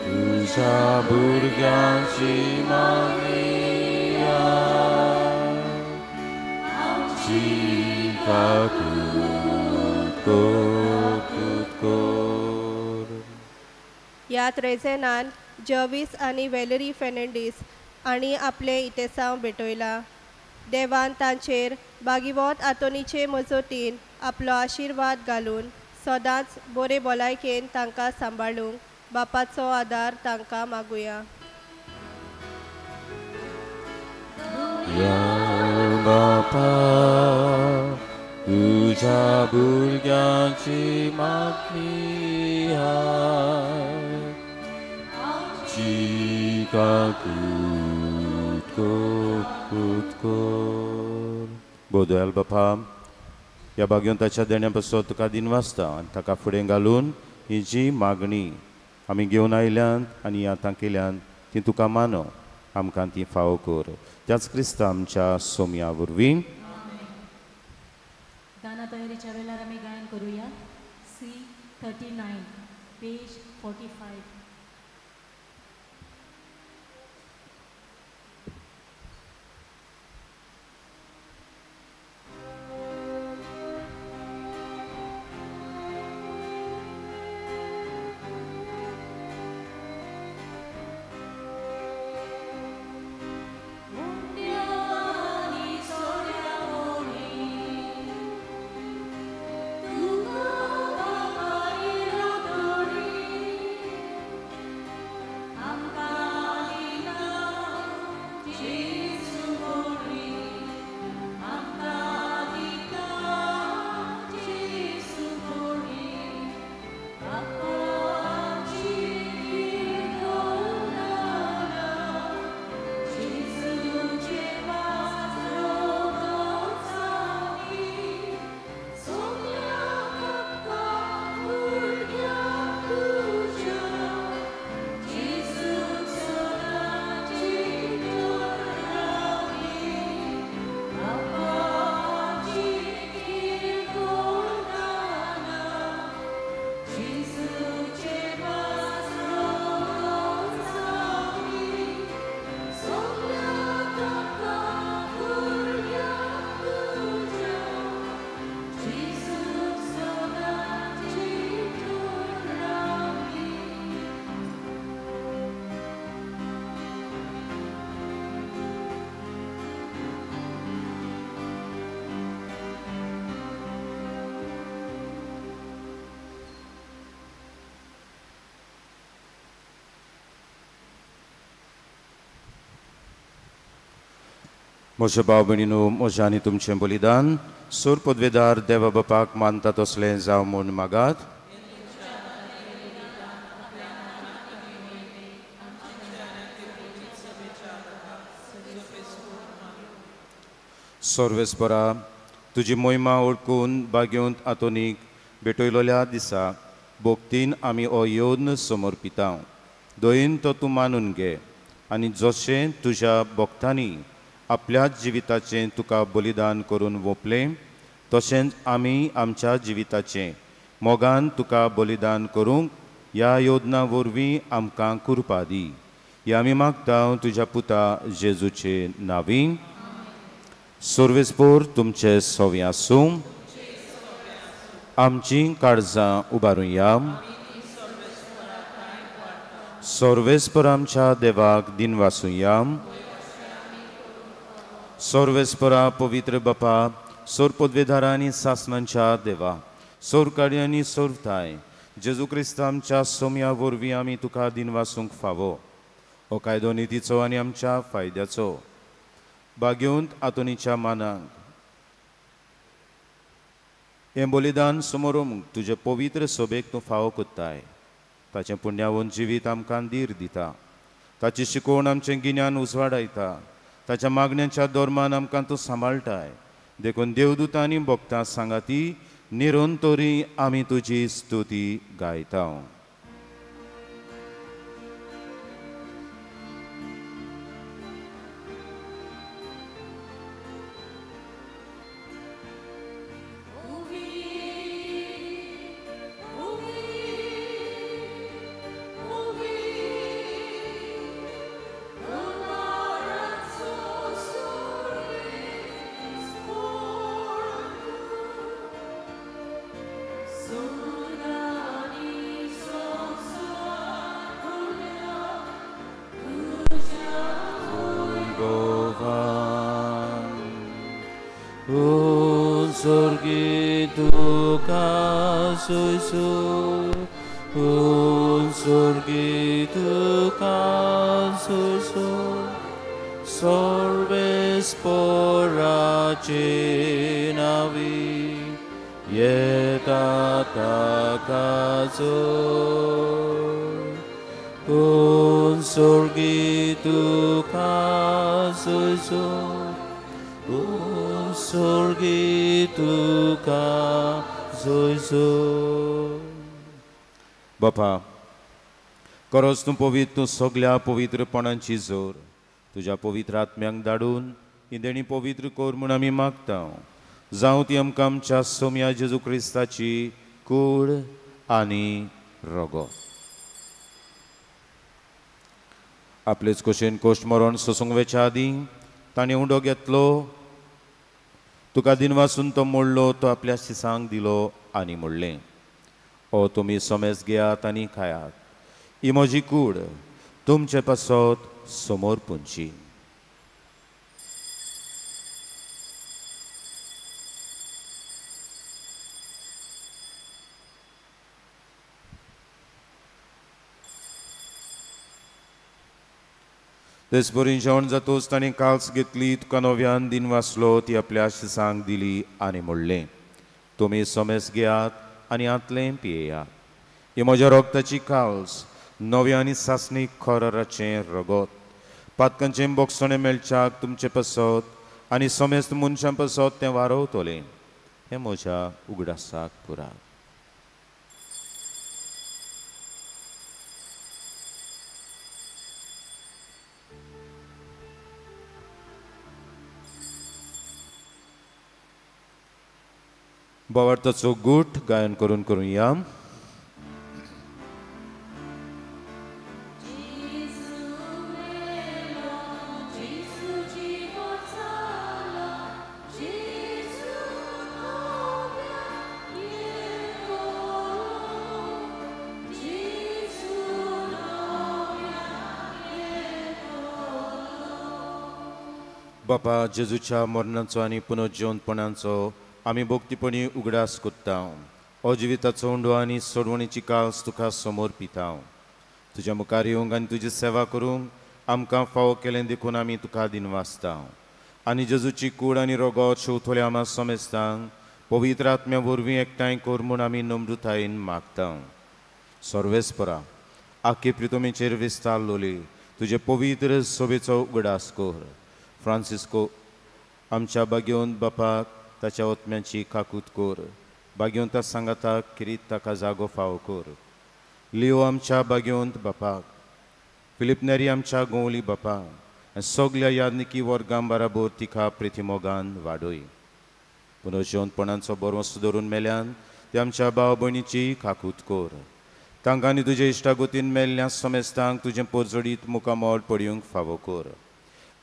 तुज्या भुरग्यांची मागणिया आमची काकूत कर. ह्या त्रेजेनान जॉवीस आनी वेलरी फेर्नांडीस आनी आपलें इतेसांव भेटयलां. देवान तांचेर बागिवत आंतोनीचे मजतीन आपलो आशिर्वाद घालून सदांच बरे भलायकेन तांकां सांबाळूंक बापाचो आदार तांकां मागुया. या बापा तुज्या भुरग्यांची मागणी आमची काकूत कर. बोदयाल बापा, ह्या भाग्यवंताच्या देण्या पासत तुका दिनवासता आनी ताका फुडें घालून ही जी मागणी आमी घेवन आयल्यांत आनी आतां केल्यांत ती तुका मानो, आमकां ती फावो कर. त्याच क्रिस्ता आमच्या सोम्या वरवीं. दाना तयारीच्या वेळार आमी गायन करूया. C 39 page 45. म्हज्या भाव भयणीनो, म्हजें आनी तुमचें बलिदान सूर पदवेदार देवा बापाक मानता तसलें जावं म्हूण मागात. सर्वेस्परा, तुजी मोहिमा ओळखून बागेवंत आंतोनीक भेटयलोल्या दिसा भक्तीन आमी हो येवन समर्पिता. दयेन तो तूं मानून घे आनी जशें तुज्या भक्तांनी आपल्याच जिविताचें तुका बलिदान करून वोंपलें तशेंच आमी आमच्या जिविताचें मोगान तुका बलिदान करूंक ह्या योजना वरवीं आमकां कृपा दी. हे आमी मागता तुज्या पुता जेजूचे नांवी. सर्वेस्पोर तुमचे सवे आसूं. आमची काळजां उबारुया. सर्वेस्पर आमच्या देवाक दिनवासुया. सर्वेस्परा पवित्र बापा, सोर पदवेदारा आनी सासणांच्या देवा, सोर आनी सोरताय जेजू क्रिस्ता आमच्या सोम्या वरवीं आमी तुका दिनवासूंक फावो. हो कायदो नितीचो आनी आमच्या फायद्याचो. बागेवंत आतोनीच्या मानाक हें बलिदान समोरूंक तुजे पवित्र सोबेक तूं फावो कोत्ताय. ताचें पुण्यावंत जिवीत आमकां धीर दिता, ताची शिकवण आमचें गिन्यान उजवाडायता, ताच्या मागण्यांच्या धर्मान आमकां तूं सांबाळटाय. देखून देवदूतांनी भक्तां सांगाती निरंतरी आमी तुजी स्तुती गायता. बापा, खरोच तूं पवित्र, तूं सगल्या पवित्रपणाची जोर. तुज्या पवित्र आत्म्यांक धाडून ही देणी पवित्र कर म्हूण आमी मागता. जावं ती आमकां आमच्या सोम्या जेजू क्रिस्ताची कूड आनी रगत. आपलेच कशेन कोश्ट मरण सोसूंक वेच्या आदीं ताणें उंडो घेतलो, तुका दिनवासून तो मोडलो, तो आपल्या शिसांक दिलो आनी म्हणलें, ओ तुमी सोमेस घेयात आनी खायात, ही म्हजी कूड तुमचे पासत समोर पुंची. तेचपरी जेवण जातोच ताणें काल्स घेतली, तुका नव्यान दिन वाचलो, ती आपल्या शिसांक दिली आनी म्हणलें, तुमी सोमेस घेयात आनी आतलें पियेयात, ही म्हज्या रोगताची काल्स, नव्या आनी सासणीक खराचें रगत, पातकांचें बोगसणें मेळच्याक तुमचे पासत आनी समेस्त मनशां पासत तें वारवतलें. हें म्हज्या उगडासाक पुरात. भावार्थाचो गूट गायन करून करुया. बापा, जेजूच्या मरणाचो आनी पुनर्जिवंतपणाचो आमी भक्तीपणी उगडास कोत्ता. हो जिविताचो उंडो आनी सोडवणीची काल्स तुका समोर पिता. तुज्या मुखार येवंक आनी तुजी सेवा करूंक आमकां फावो केलें देखून आमी तुका दिनवासता. आनी जेजूची कूड आनी रगत शेवतले आमा समेस्तांक पवित्र आत्म्या वरवीं एकठांय कर म्हूण आमी नम्रतायेन मागता. सर्वेस्परा, आख्खे प्रितोमेचेर विस्तारलोली तुजे पवित्र सोबेचो उगडास कर. फ्रांसिस्को आमच्या बागेवंत बापाक ताच्या ओतम्यांची काकूत कर. बागेवंता सांगाताक किरीत ताका जागो फावो कर. लियो आमच्या बागेवंत बापाक, फिलीप नेरी आमच्या गोवली बापाक, सगल्या यादनिकी वर्गां बराबर तिका प्रितिमोगान वाडय. पुनर्जिवंतपणाचो बरोवंस धरून मेल्यान ते आमच्या भाव भयणीची काकूत कर. तांकां आनी तुजे इश्टागोतीन मेल्ल्या समेस्तांक तुजें पोरजोडीत मुखामोल पडयूंक फावो कर.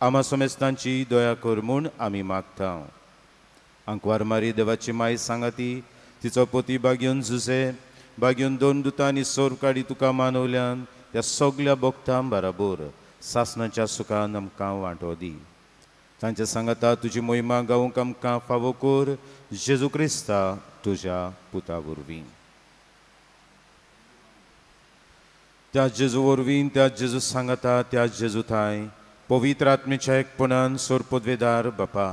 आमा समेस्तांची दया कर म्हूण आमी मागता. आंकवार मारी देवाची माय सांगाती, तिचो पोती बागेवन जुजे, बागेवन दोन दुतांनी सोर काडी तुका मानवल्यान त्या सगल्या भक्तां बराबर सासणाच्या सुखान आमकां वांटो दी. तांच्या सांगाता तुजी मोहिमा गावंक आमकां फावो कर जेजू क्रिस्ता तुज्या पुता वरवीं. त्या जेजू वरवीं, त्या जेजू सांगाता, त्या जेजू थांय पवित्र आत्मेच्या एकपणान सोरपदवेदार बापा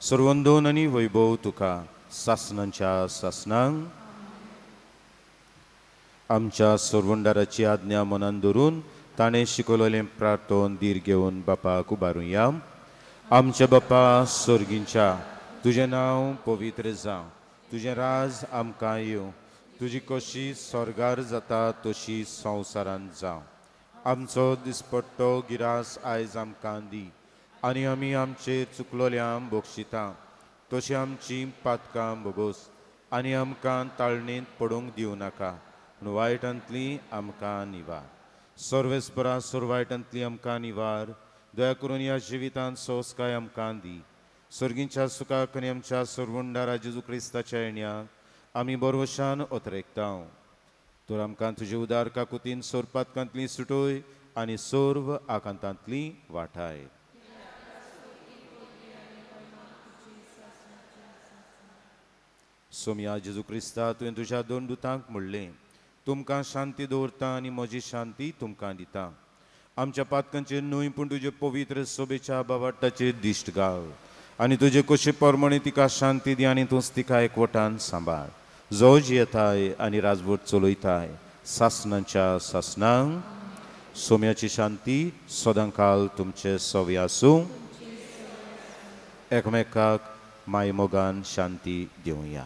सर्वंदोन आनी वैभव तुका सासणांच्या सासणांक. आमच्या सोरवंडाराची आज्ञा मनान धरून ताणें शिकवलेलें प्रार्थन धीर घेवन बापाक उबारुया. आमच्या बापा सोर्गींच्या, तुजें नांव पवित्र जावं, तुजें राज आमकां येवं, तुजी कशी स्वर्गार जाता तशी संवसारांत जावं. आमचो दिसपट्टो गिरास आयज आमकां दी आनी आमी आमचेर चुकलोल्यांक बक्षिता तशी आमची पातकां भोगोस आनी आमकां ताळणेंत पडूंक दिवं नाका पूण वायटांतली आमकां निवार. सर्वेस्परा सोर वायटांतली आमकां निवार. दया करून ह्या जिवितांत सोंसकाय आमकां दी. सर्गींच्या सुखाक आनी आमच्या सोरवंडारा जेजू क्रिस्ताच्या येण्याक आमी बरवशान अतरेकता. तर आमकां तुजे उदार काकुतीन सोरपातकांतली सुटोय आनी सर्व आकांतांतली वाठाय. सोमया जेजू क्रिस्ता, तुवें तुज्या दोन दुतांक म्हणलें, तुमकां शांती दवरता आनी म्हजी शांती तुमकां दिता. आमच्या पातकांचेर न्हय पूण तुजे पवित्र सोबेच्या बाबाटाचेर दिश्ट घाल आनी तुजे कशे प्रमाणे तिका शांती दी आनी तूंच तिका एकवटान सांबाळ. जो जियेताय आनी राजवट चलयताय सासणांच्या सासणांक. सोम्याची शांती सदांकाल तुमचे सवे आसूं. एकमेकाक मायमोगान शांती दिवया.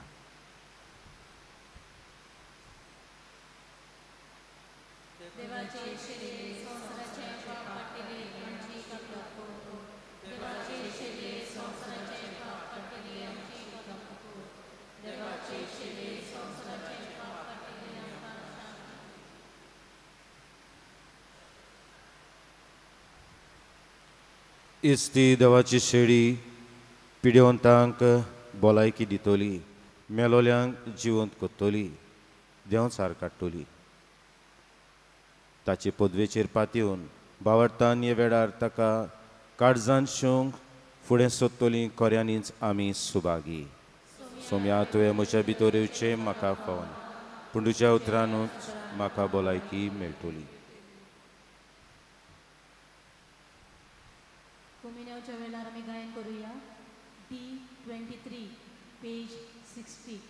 इस्ती देवाची शेळी पिडेवंतांक भलायकी दितली, मेलोल्यांक जिवंत करतली, देंवचार काडटली. ताचे पदवेचेर पातयेवन बावडतान हे वेळार ताका काळजान शिवंक फुडें सोदतली खऱ्यांनीच आमी सुभागी. सोम्या, तुवें म्हज्या भितर येवचें म्हाका फावना, पूण तुज्या उतरानूच म्हाका भलायकी मेळटली. कोमिन्याच्या वेळार आमी गायन करूया D 23 page 60.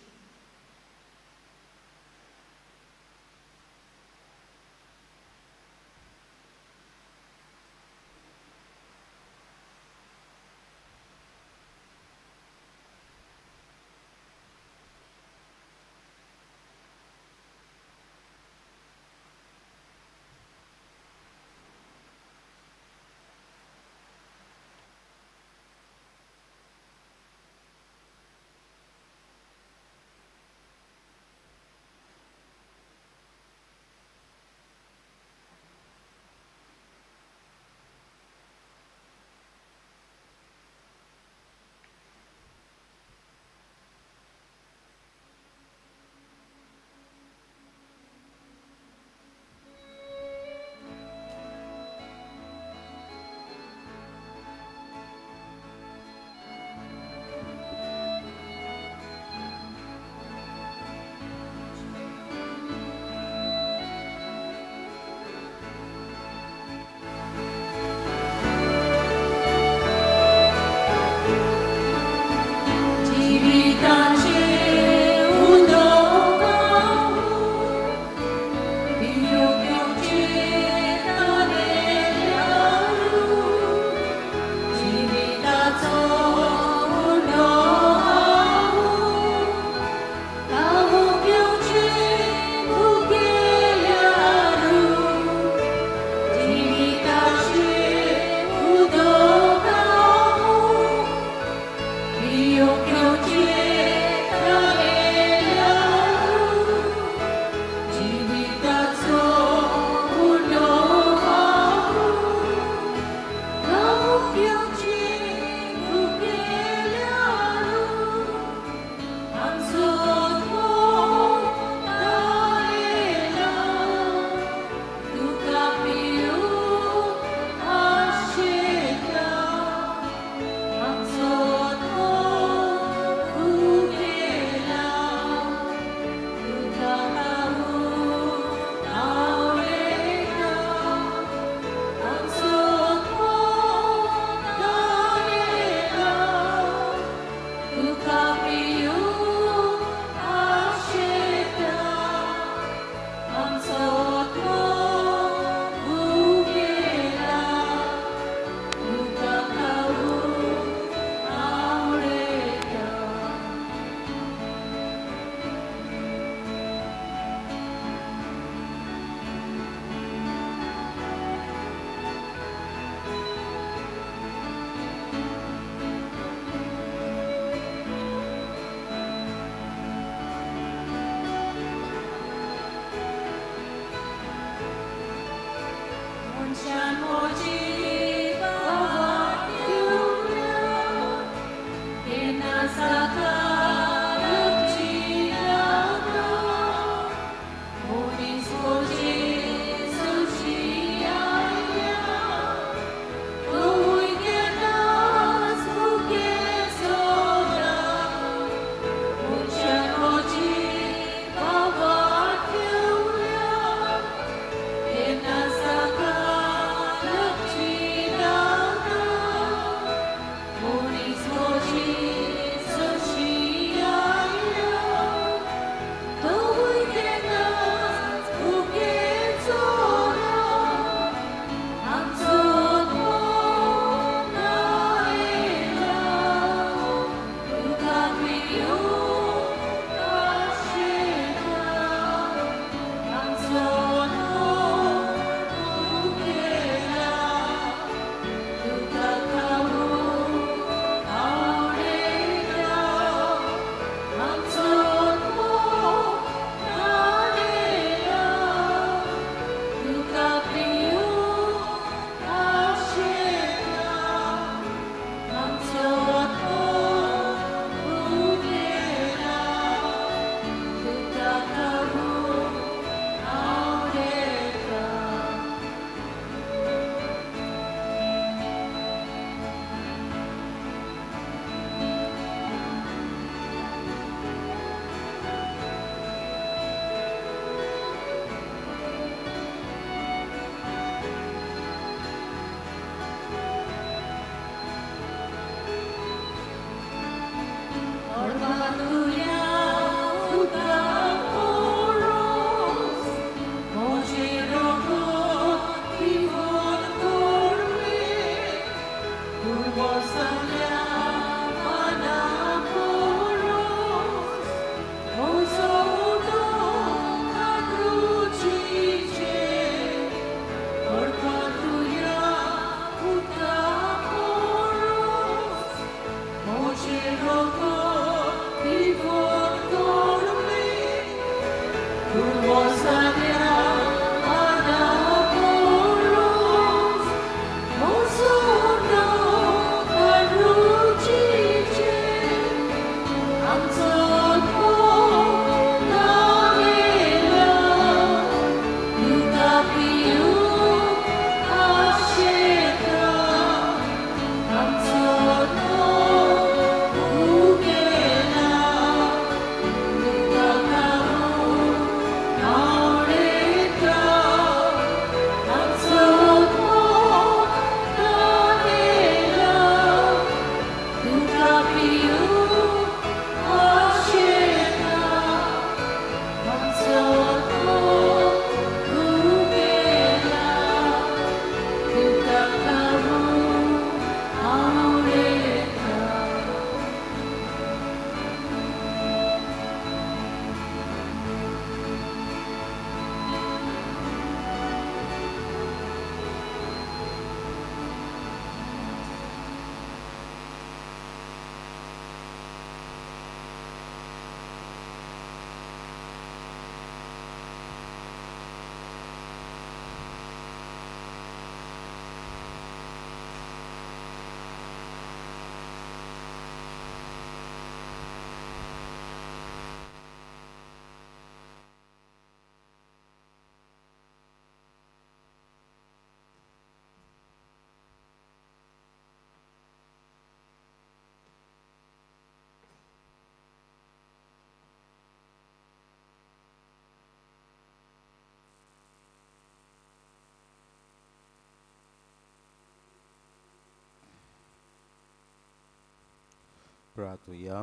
प्रार्थुया.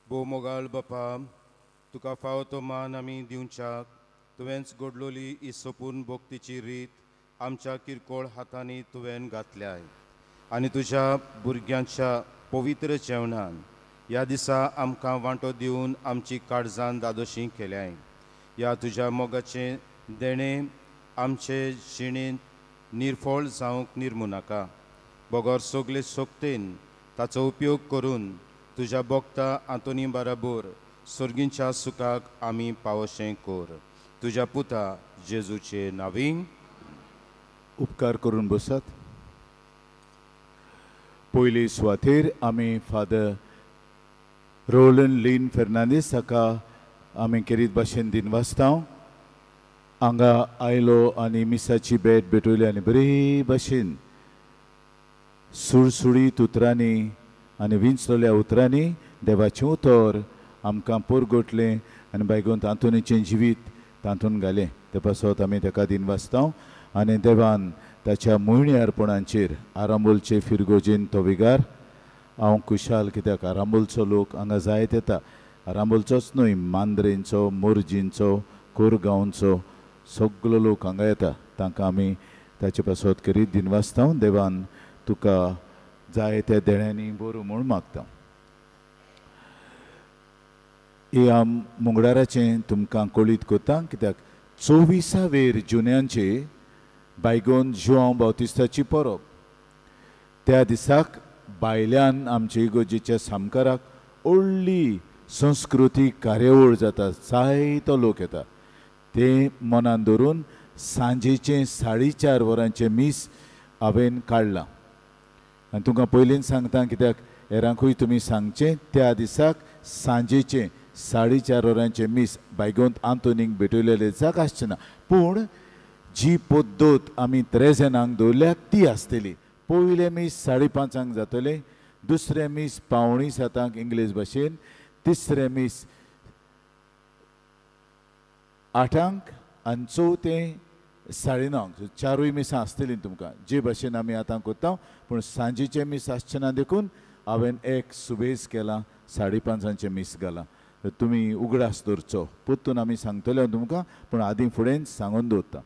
भोव मोगाळ बापा, तुका फावो तो मान आमी दिवच्याक तुवेंच घडलोली ही सोपून भक्तीची रीत आमच्या किरकोळ हातांनी तुवें घातल्याय आनी तुज्या भुरग्यांच्या पवित्र जेवणान ह्या दिसा आमकां वांटो दिवन आमची काळजान दादोशी केल्याय. ह्या तुज्या मोगाचें देणें आमचे जिणेंत निर्फळ जावंक निर्मू नाका, बगर सगळे शक्तेन ताचो उपयोग करून तुज्या भक्ता आंतोनी बराबर सर्गींच्या सुखाक आमी पावोशें कर. तुज्या पुता जेजूचे नांवी. उपकार करून बसात. पयली सुवातेर आमी फादर रोलन लीन फेर्नांदीस हाका आमी केरीत भाशेन दिनवासता. हांगा आयलो आनी मिसाची भेट भेटयली आनी बरे भाशेन सुळसुळीत उतरांनी आनी विंचलेल्या उतरांनी देवाचें उतर आमकां पोरगोटलें आनी बायगोन तातूंचें जिवीत तातूंत घालें. ते पासत आमी ताका दिनवासता आनी देवान ताच्या मोहिणी अर्पणांचेर आरांबोलचे फिरगोजेन तो विगार. हांव खुशाल कित्याक आरांबोलचो लोक हांगा जायत येता. आरांबोलचोच न्हय, मांद्रेंचो, मोरजींचो, कोरगांवचो सगलो लोक हांगा येता. तांकां आमी ताचे पासत करीत दिनवासता. देवान तुका जाय त्या देण्यांनी बरो म्हूण मागता. हे हांव मुंगडाराचें तुमकां कळीत करता कित्याक 24 जुन्यांचे बायगोन जुआंव बावतिस्ताची परब. त्या दिसाक भायल्यान आमचे इगोर्जेच्या सामकाराक व्हडली संस्कृतीक कार्यावळ जाता, जायतो लोक येता. तें मनान धरून सांजेचें 4:30 वरांचें मीस हांवें काडलां आनी तुमकां पयलींच सांगता कित्याक हेरांकूय तुमी सांगचें. त्या दिसाक सांजेचें 4:30 वरांचें मीस बायगोंत आंतोनीक भेटयलेलें दिसाक आसचें ना, पूण जी पद्दत आमी त्रेजेनांक दवरल्या ती आसतली. पयलें मीस 5:30 जातलें, दुसरें मीस 6:45 इंग्लीश भाशेन, तिसरें मीस 8 आनी चवथें 9:30. चारूय मिसां आसतलीं तुमकां जे भाशेन आमी आतां करता. पूण सांजेचें मीस आसचें ना देखून हांवें एक सुबेज केलां, 5:30 मीस घालां. तुमी उगडास दवरचो, परतून आमी सांगतले हांव तुमकां, पूण आदीं फुडें सांगून दवरता.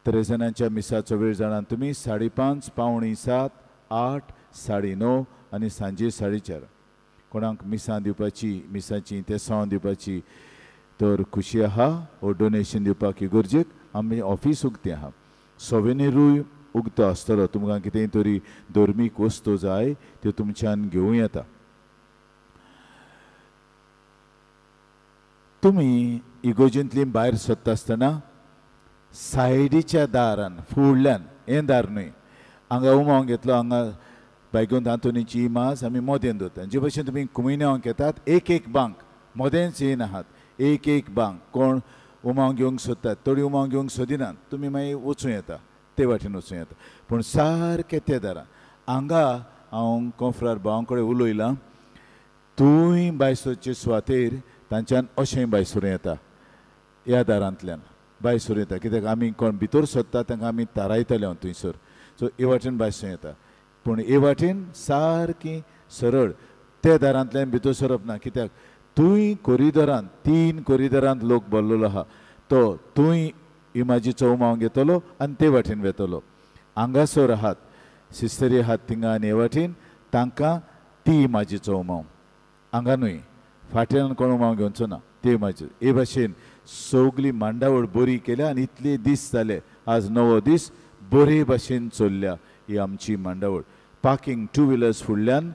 त्रेजनांच्या मिसाचो वेळ जाणात तुमी 5:30, 6:45, 8, 9:30 आनी सांजे 4:30. कोणाक मिसां दिवपाची, मिसाची तेसांव दिवपाची तर खुशी आहा वो डोनेशन दिवपाक इगर्जेक आमी ऑफीस उगतें आहा. सोवेनिरूय उगतो आसतलो, तुमकां कितेंय तरी धर्मीक वस्तू जाय त्यो तुमच्यान घेवं येता. तुमी इगर्जेंतली भायर सरता आसतना सायडीच्या दारान फुडल्यान, हें दार न्हय, हांगा उमाव घेतलो, हांगा बायगोन आंतोनीची इमाज आमी मोदेन दवरता. जे भशेन तुमी कुमिन्यांक येतात, एक एक बांक मोदेंच येयनाहात, एक एक बांक कोण उमाव घेवंक सोदतात, थोडी उमाव घेवंक सोदिनात, तुमी मागीर वचूं येता, ते वाटेन वचूं येता. पूण सारकें ते दारान हांगा हांव कोंफ्रार भावां कडेन उलयलां, तूंय भायर सरचे सुवातेर तांच्यान अशें भायर सरूं येता, ह्या दारांतल्यान भायर सरूं येता. कित्याक आमी कोण भितर सोदता तांकां आमी तारायतले हांव थंयसर. सो हे वाटेन भायर सरूं येता, पूण हे वाटेन सारकी सरळ ते दारांतल्यान भितर सरप ना. कित्याक तूंय कोरिदोरांत, 3 कोरिदोरांत लोक भरलेलो आहा, तो तूंय इमाजीचो उमाव घेतलो आनी ते वाटेन वेतलो. हांगासर आहात सिस्टरी आहात थिंगा आनी हे वाटेन, तांकां ती इमाजीचो उमाव, हांगा न्हय फाटल्यान कोण उमाव घेवचो ना, ते इमाजी. हे भाशेन सगली मांडावळ बरी केल्या आनी इतले दीस जाले, आज 9वो दीस बरे भाशेन चल्ल्या ही आमची मांडावळ. पार्किंग 2 व्हिलर्स फुडल्यान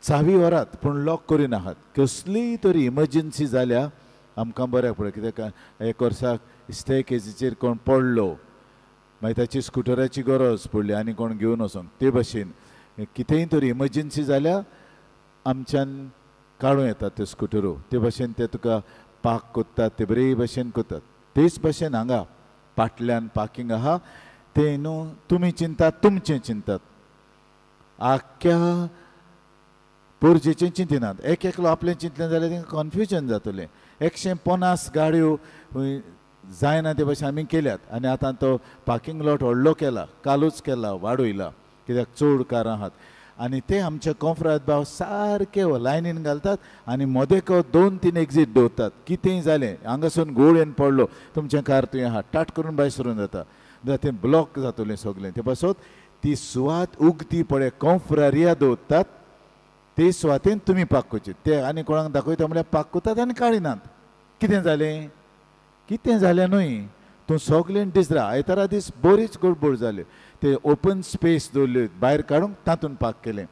चावी व्हरात पूण लॉक करिनाहात. कसलीय तरी इमर्जन्सी जाल्या आमकां बऱ्याक पडटा. कित्याक एक वर्साक स्टेकेजीचेर कोण पडलो, मागीर ताची स्कुटराची गरज पडली आनी कोण घेवन वचोंक, ते भाशेन कितेंय तरी इमर्जन्सी जाल्या आमच्यान काडूं येतात त्यो स्कुटरो. ते भाशेन ते तुका पार्क करतात, ते बरे भाशेन करतात. तेच भाशेन हांगा पाटल्यान पार्किंग आहा, तें न्हू तुमी चिंतात, तुमचें चिंतात, आख्ख्या पोरजेचें चिंतिनात. एक एकलो आपलें चिंतलें जाल्यार तांकां कन्फ्युजन जातलें. 150 गाडयो जायना ते भाशेन आमी केल्यात आनी आतां तो पार्किंग लॉट व्हडलो केला, कालूच केला, वाडयला. कित्याक चड कारां आहात आनी ते आमचे कोंफ्राद भाव सारके लायनीन घालतात आनी मदेको 2-3 एक्झीट दवरतात. कितेंय जालें हांगासून गोळयेन पडलो तुमचें कार तुवें आहा टाट करून भायर सरून जाता, जाल्यार तें ब्लॉक जातलें सगळें. ते पासत ती सुवात उगती पळय कोंफ्रारिया दवरतात ते सुवातेन तुमी पार्क करची. ते आनी कोणाक दाखयता म्हणल्यार पार्क करतात आनी काडिनात. कितें जालें? कितें जालें न्हय, तूं सगळें डिसरा. आयतारा दीस बरीच गडबड जाल्यो. ते ओपन स्पेस दवरल्यो भायर काडूंक तातूंत पार्क केलें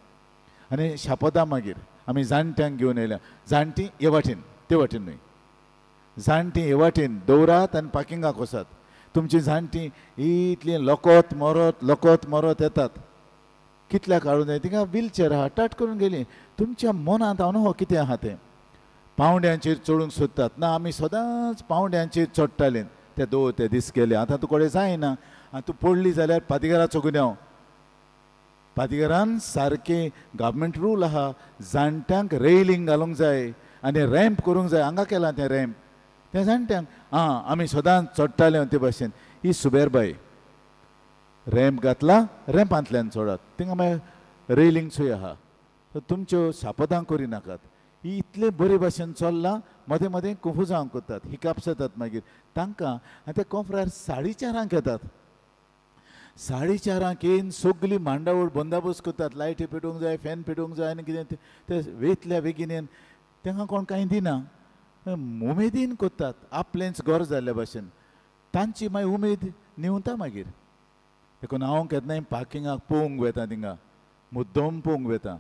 आनी शापोतां मागीर आमी जाणट्यांक घेवन येयल्या. जाणटीं हे वाटेन ते वाटेन न्हय, जाणटीं हे वाटेन दवरात आनी पार्किंगाक वचात. तुमचीं जाणटीं इतलीं लोकोत मरत लोकोत मरत येतात. कितल्या काडून जाय तिका व्हीलचेर आहा टाट करून गेली. तुमच्या मनांत हांव न्हू कितें आहा तें. पावंड्यांचेर चडूंक सोदतात ना, आमी सदांच पावंड्यांचेर चडटाले. ते दो ते दीस गेले, आतां तूं कडेन जायना. आनी तूं पडली जाल्यार पातिगाराचो गुन्यांव. पातिगारान सारकें गव्हर्मेंट रूल आहा, जाणट्यांक रेलिंग घालूंक जाय आनी रॅम्प करूंक जाय. हांगा केलां तें रॅम्प तें जाणट्यांक. आं आमी सदांच चडटाले ते भाशेन. ही सुबेरबाई रॅम्प घातला, रॅम्पांतल्यान चडात, थिंगा मागीर रेलिंग सुय आहा. तुमच्यो सापदां करिनाकात. ही इतले बरे भाशेन चल्लां, मदें मदें कंफ्युजांव करतात, हिकाप्स येतात मागीर तांकां. आनी ते कोंफ्रार 4:30 येतात. 4:30 येवन सगळी मांडावळ बंदोबस्त करतात. लायटी पेटोवंक जाय, फॅन पेटोवंक जाय आनी कितें ते वेतल्या बेगीन येवन तांकां कोण कांय दिना. उमेदीन करतात आपलेंच घर जाल्ल्या भाशेन. तांची मागीर उमेद न्हिवता मागीर. देखून हांव केन्नाय पार्किंगाक पळोवंक वता, थिंगा मुद्दम पळोवंक वता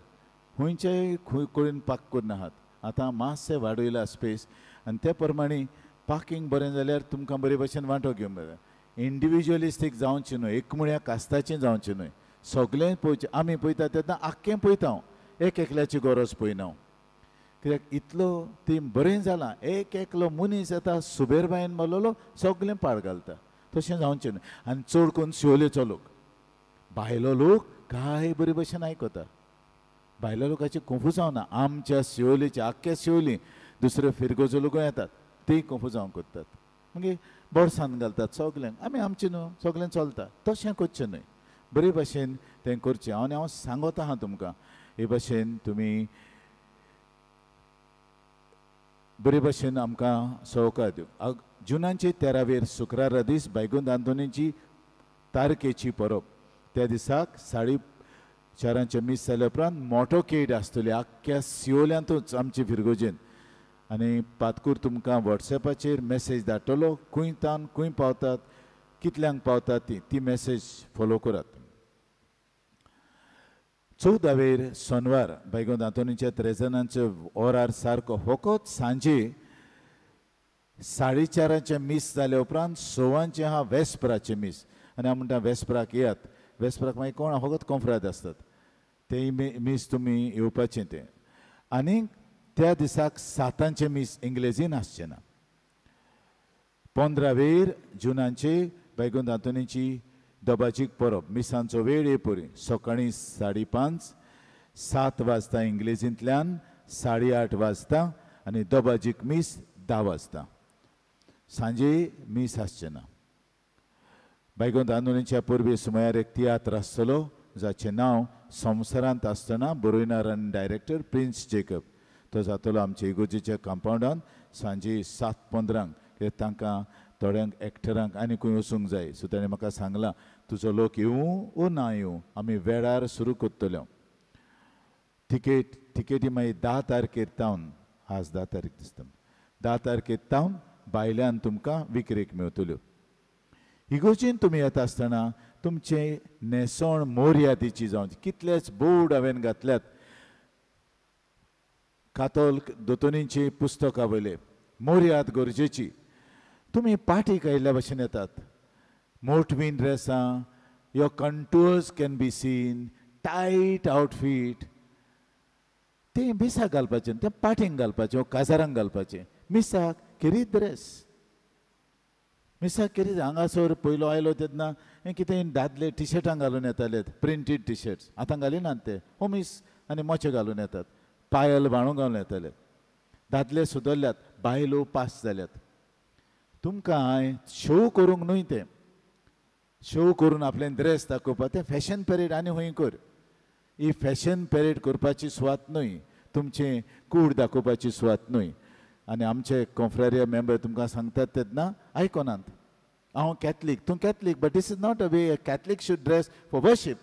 खंयच्याय खंय कडेन पार्क करनाहात. आतां मातशें वाडयला स्पेस आनी ते प्रमाणे पार्किंग बरें जाल्यार तुमकां बरे भशेन वांटो घेवंक मेळटा. इंडिविज्युअलिस्टीक जावचें न्हय, एकमुळ्या कास्ताचें जावचें न्हय. सगळें पळोवचें. आमी पळयता तेन्ना आख्खें पळयता हांव, एक एकल्याची गरज पळयना हांव. कित्याक इतलो ती बरें जालां, एक एकलो मनीस येता सुबेरबायेन मारलेलो सगळें पाड घालता. तशें जावचें न्हय. आनी चड करून शिवोलेचो लोक, भायलो लोक काय बरे भशेन आयकता. भायल्या लोकांची कंफ्युजांव ना. आमच्या शिवोलेची आख्ख्या शिवोली दुसऱ्यो फिरगोजो लोकूय येतात, ती कंफ्युजांव करतात. मागीर बोरसान घालतात सगल्यांक. आमी आमचें न्हू सगळें चलता. तशें करचें न्हय, बरे भाशेन तें करचें. आनी हांव सांगता आहा तुमकां हे भाशेन तुमी बरे भाशेन आमकां सहकार दिवं. जुनाचे 13वेर शुक्रारा दीस बायगुंद आंतोनीची तारखेची परब. त्या दिसाक 4:30 मीस जाल्या उपरांत मोटोकेड आसतली आख्ख्या सियोल्यांतूच आमचे फिरगोजेन. आनी पातकूर तुमकां वॉट्सएपाचेर मॅसेज धाडटलो, खंय तान खंय पावतात कितल्यांक पावतात ती मॅसेज फोलो करात. 14वेर सोनवार बायगुंद आंतोनीच्या त्रेजनांचे ओरार सारको फकत सांजे 4:30 मीस जाल्या उपरांत 6 आहा वेस्पराचें मीस. आनी हांव म्हणटा वेस्पराक येयात. वेस्पराक मागीर कोण फकत कोंफ्राद आसतात, तेय मीस तुमी येवपाचें तें. आनी त्या दिसाक 7 मीस इंग्लेजीन आसचें ना. 15वेर जुनाचे बायगुंद आंतोनीची दबाजीक परब. मिसांचो वेळ हे परी सकाळीं 5:30, 7 वाजता इंग्लेजींतल्यान, 8:30 वाजता आनी दबाजीक मीस 10 वाजता. सांजे मीस आसचें ना. बायगुंद आंतोनीच्या परबे सुमार एक तियात्र आसतलो जाचें नांव संवसारांत आसतना, बरोयणार आनी डायरेक्टर प्रिन्स जेकब. तो जातलो आमच्या इगोर्जेच्या कंपावंडान सांजे 7:15. कित्याक तांकां थोड्यांक एक्टरांक आनी खंय वचूंक जाय. सो ताणें म्हाका सांगलां तुजो लोक येवं वो ना येवं आमी वेळार सुरू करतले. तिकेटी मागीर 10 तारखेर तावन, आज 10 तारीख दिसता, 10 तारखेर तावन भायल्यान तुमकां विक्रेक मेळटल्यो. इगोर्जेन तुमी येता आसतना तुमचें न्हेसण मोर्यादीची जावची. कितलेच बोर्ड हांवें घातल्यात कातोल्क दोतोनीची पुस्तकां वयले, मोर्याद गरजेची. तुमी पाटीक आयिल्ल्या भशेन येतात, मोटवीन ड्रेसां, your contours can be seen, tight outfit. तें मिसाक घालपाचें, तें पाटींक घालपाचें वो काजारांक घालपाचें. मिसाक खेरीत ड्रेस, मिसाक खेरीत. हांगासर पयलो आयलो तेन्ना हें कितें दादले टिशर्टां घालून येताले, प्रिंटीड टिशर्ट्स. आतां घालिनात ते, होमीस आनी मोचे घालून येतात, पायल बाणू घालून येताले. दादले सुदरल्यात, बायलो पास जाल्यात. तुमकां हांवें शो करूंक न्हय, तें शो करून आपलें ड्रेस दाखोवपा तें फॅशन परेड आनी खंय कर. ही फॅशन परेड करपाची सुवात न्हय, तुमचें कूड दाखोवपाची सुवात न्हय. आनी आमचे कॉन्फ्रेरिया मेंबर तुमकां सांगतात तेन्ना आयकोनात. हांव कॅथलीक, तूं Catholic, but this is not a way a Catholic should dress for worship.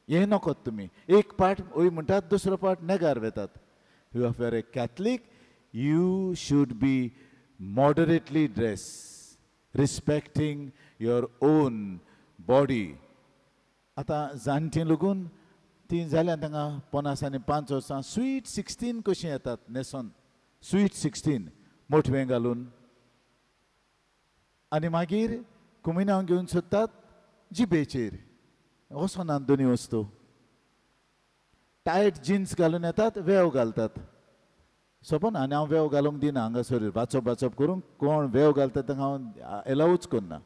हें नकोत तुमी एक पार्ट वय म्हणटात, दुसरो पार्ट नेगार वेतात. You are a Catholic, you should be moderately dress, respecting your own body. आतां जाणटीं लागून तीं जाल्यार तांकां 50 आनी 5 वर्सां स्वीट 16 कशीं येतात न्हेसोन, स्वीट 16 मोटवें घालून, आनी मागीर कुमिनांव घेवन सोदतात जिबेचेर, वचनात दोनी वस्तू. टायट जिन्स घालून येतात, वेव घालतात सोपना. आनी हांव वेव घालूंक दिना हांगासर, वाचप वाचप करूंक कोण वेव घालता तांकां हांव एलावूच करना.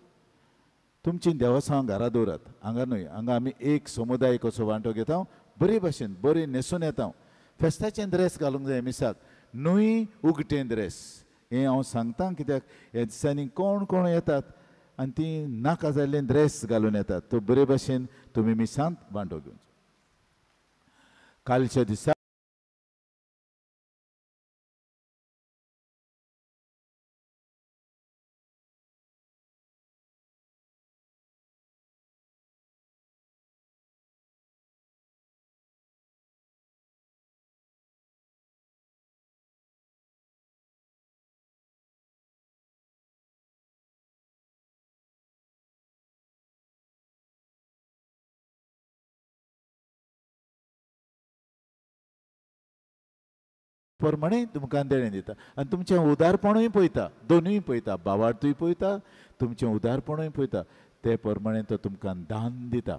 तुमची देवसांव घरा दवरात, हांगा न्हय. हांगा आमी एक समुदाय कसो वांटो घेता, बरे भाशेन बरें न्हेसून येता. फेस्ताचें ड्रेस घालूंक जाय मिसाक, न्हय उगटें ड्रेस. हें हांव सांगता कित्याक ह्या दिसांनी कोण कोण येतात आनी ती नाका जाल्लें ड्रेस घालून येतात. तो बरे भाशेन तुमी मिसांत वांटो घेवचो. कालच्या दिसा प्रमाणे तुमकां देणें दिता आनी तुमचें उदारपणूय पळयता, दोनूय पळयता, बावार्थूय पळयता, तुमचें उदारपणूय पळयता, ते प्रमाणे तो तुमकां दान दिता.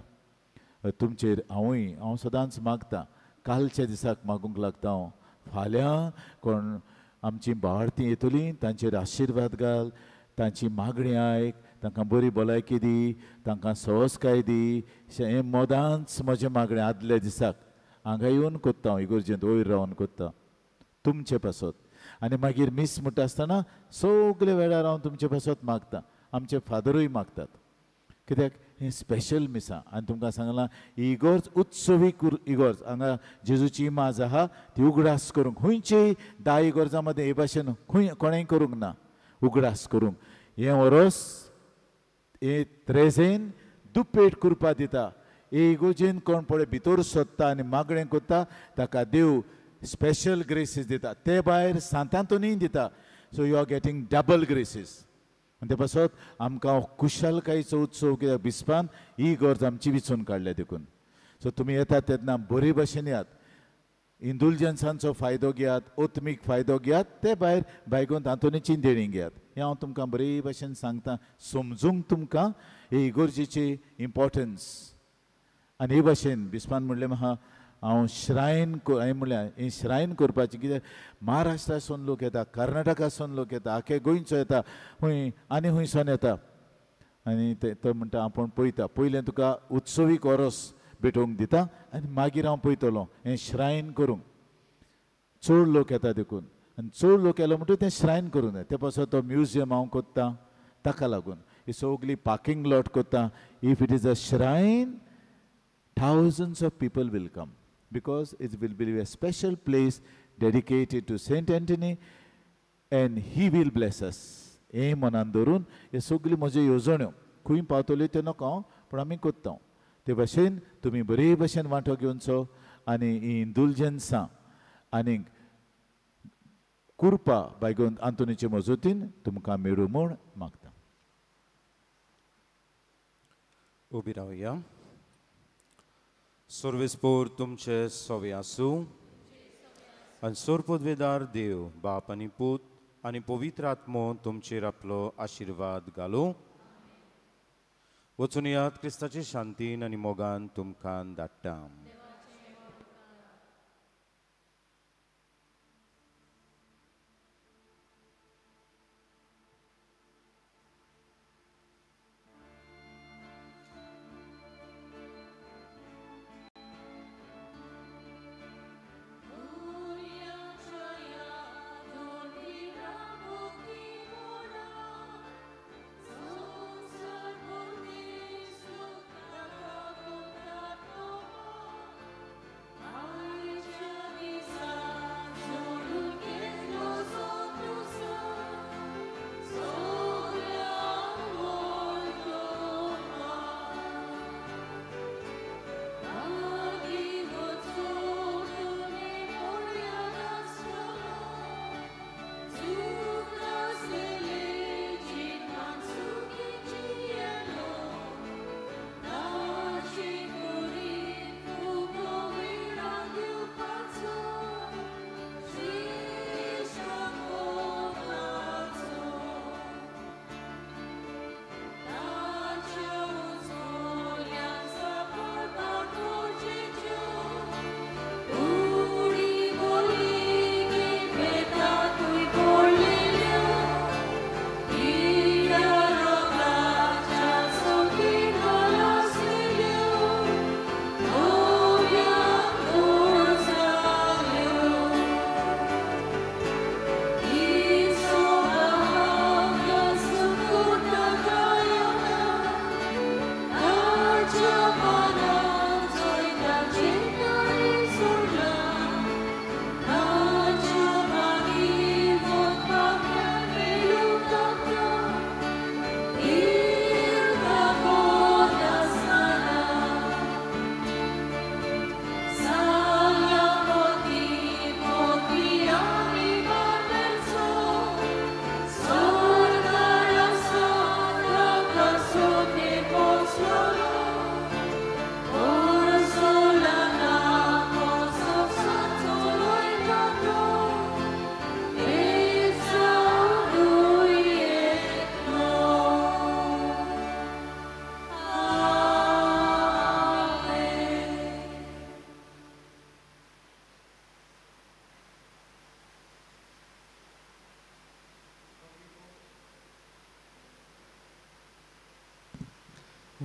तुमचेर हांवूय हांव सदांच मागता, कालच्या दिसाक मागूंक लागता हांव, फाल्यां कोण आमची बावार्थी येतली तांचेर आशिर्वाद घाल, तांची मागणी आयक, तांकां बरी भलायकी दी, तांकां सहजकाय दी. हें मोदांच म्हजें मागणें आदल्या दिसाक हांगा येवन कोत्ता हांव, इगोर्जेंत वयर रावन कोत्ता तुमचे पासत. आनी मागीर मीस म्हणटा आसतना सगळे वेळार हांव तुमचे पासत मागता, आमचे फादरूय मागतात, कित्याक हें स्पेशल मिसां. आनी तुमकां सांगलां इगोर्ज उत्सवीक इगोर्ज, हांगा जेजूची इमाज आहा ती उगडास करूंक खंयचेय 10 इगोर्जां मदें हे भाशेन खंय कोणेंय करूंक ना उगडास करूंक. हें वरोस हे त्रेजेन दुपेट कुरपा दिता. हे इगोर्जेन कोण पळय भितर सोदता आनी मागणें करता ताका देव स्पेशल ग्रेसीस दिता, ते भायर सांतांतोनीय दिता. So you are getting double graces. आनी ते पासत आमकां कुशलकायेचो उत्सव कित्याक बिस्पान ही गरज आमची विचून काडल्या देखून. सो तुमी येतात तेन्ना बरे भाशेन येयात, इंडुलजन्सांचो फायदो घेयात, ओत्मीक फायदो घेयात, ते भायर बायगोन आंतोनीची देणी घेयात. हें हांव तुमकां बरे भाशेन सांगता, समजूंक तुमकां हे इगोर्जेची इम्पोर्टन्स. आनी हे भाशेन बिस्पान म्हणलें म्हाका हांव श्रायन हांवें म्हणल्यार हें श्रायन करपाचें, कित्याक महाराष्ट्रासून लोक येता, कर्नाटकासून लोक येता, आखे गोंयचो येता, खंय आनी खंयसून येता. आनी ते तो म्हणटा आपूण पळयता, पयलें तुका उत्सवीक ओरोस भेटोवंक दिता आनी मागीर हांव पळयतलो हें श्रायन करूंक. चड लोक येता देखून, आनी चड लोक येलो म्हणटकूच तें श्रायन करूंक जाय. ते पासत तो म्युजियम हांव कोत्ता, ताका लागून ही सगली पार्किंग लॉट कोत्ता. If it is a shrine, thousands of people will come, because it will be a special place dedicated to Saint Anthony and he will bless us. हें मनान धरून हे सगळी म्हज्यो येवजण्यो खंय पावतल्यो त्यो नाका हांव, पूण आमी कोत्ता. ते भाशेन तुमी बरे भाशेन वांटो घेवचो आनी ही इंडुलजन्सां आनी कुरपा बायगोन आंतोनीचे मजतीन तुमकां मेळूं म्हूण मागता. उबी रावया. सर्वेस्पोर तुमचे सवे आसूं आनी सोरपदवेदार देव बाप आनी पूत आनी पवित्र आत्मो तुमचेर आपलो आशिर्वाद घालूं. वचून यात, क्रिस्ताचे शांतीन आनी मोगान तुमकां धाडटा.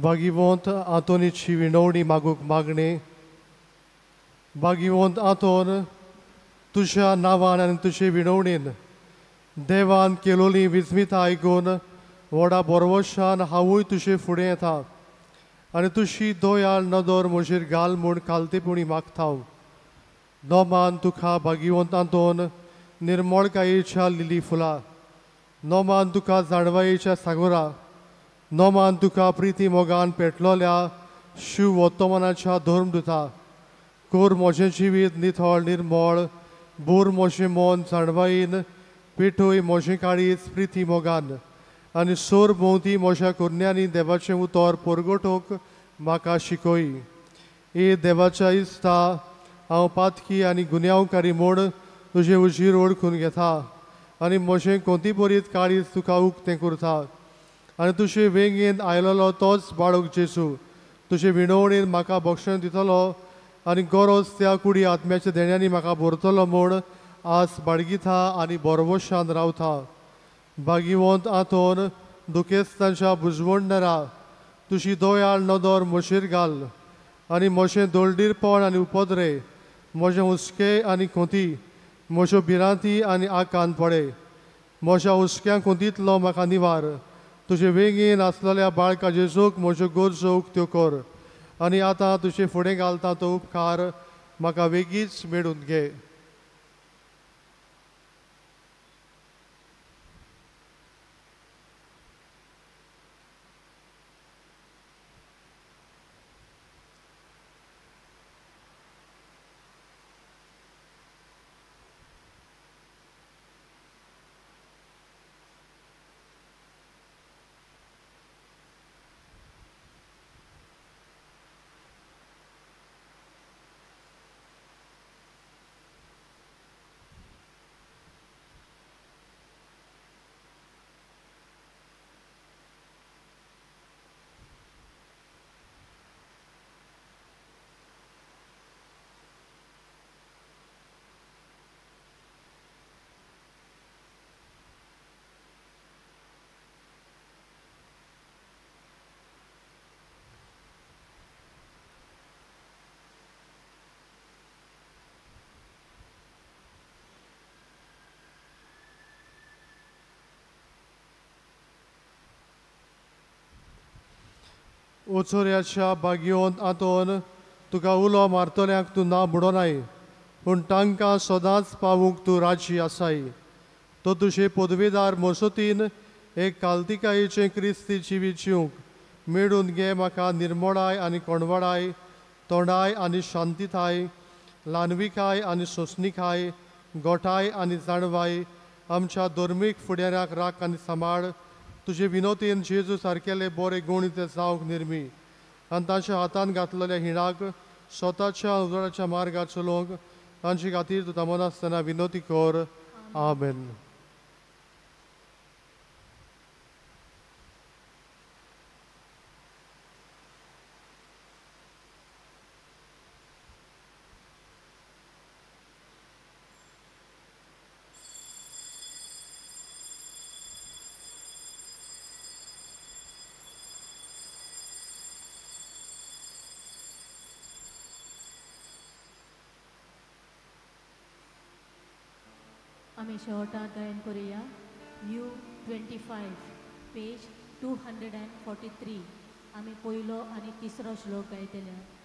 भागिवंत आंतोनीची विणवणी मागूंक मागणें. भागिवंत आंतोन, तुज्या नांवान आनी तुजे विणवणेन देवान केलोली विस्मिता आयकून व्हडा बरवशान हांवूय तुजे फुडें येता आनी तुजी दयाळ नदर म्हजेर घाल म्हूण खालतेपणी मागता. नोमान तुका भागिवंत आंतोन निर्मळकायेच्या लिली फुलां, नोमान तुका जाणवायेच्या सागोरा, नोमान तुका प्रिती मोगान पेटलोल्या शिव वर्तमानाच्या धर्मदुता. कोर म्हजें जिवीत निथळ निर्मळ, बोर म्हजें मन जाणवायेन, पेटय म्हजें काळीज प्रिती मोगान आनी सोर भोंवती म्हज्या कुरण्यांनी देवाचें उतर परगटूंक म्हाका शिकय. ए देवाच्या इस्ता, हांव पातकी आनी गुन्यांवकारी म्हूण तुजें उजीर वळखून घेता आनी म्हजें कोंतीपरीत काळीज तुका उक्तें करता आनी तुजे वेंगेन आयलोलो तोच बाळक जेजू तुजे विणवणेन म्हाका बक्षण दितलो आनी गरज त्या कुडी आत्म्याच्या देण्यांनी म्हाका भरतलो म्हूण आस बाळगिता आनी बरवशान रावता. भागिवंत आंतोन, दुखेस्तांच्या बुजवणदारा, तुजी दयाळ नदर म्हजेर घाल आनी म्हजें दळडीरपण आनी उपद्रे, म्हजें हुस्के आनी खोंती, म्हज्यो भिरांती आनी आकांत पडे. म्हज्या हुस्क्या खोंतींतलो म्हाका निवार. तुजे वेंगेन आसलेल्या बाळका जेजूक म्हज्यो गरजो उक्त्यो कर आनी आतां तुजे फुडें घालता तो उपकार म्हाका वेगींच मेळून घे. ओचोऱ्याच्या भाग्योन आंतोन, तुका उलो मारतल्यांक तूं ना म्हणोनाय, पूण तांकां सदांच पावूंक तूं राजी आसाय. तो तुजे पदवेदार मसतीन एक कालतिकायेचें क्रिस्ती जिवीत जिवंक मेळून घे. म्हाका निर्मळाय आनी कोणवाडाय, तोंडाय आनी शांतिताय, ल्हानविकाय आनी सोंसणिकाय, गोठाय आनी जाणवाय आमच्या धर्मीक फुडाऱ्यांक राख आनी सांबाळ. तुजे विनोतीन जेजू सारकेले बरे गूण ते जावंक निर्मी आनी तांच्या हातान घातलेल्या हिणाक स्वताच्या उजवाडाच्या मार्गार चलोवंक तांचे खातीर तूं थांबनासतना विनोती कर. आमेन. आमी शेवटाक गायन करुया U 25 page 243. आमी पयलो आनी तिसरो श्लोक गायतले.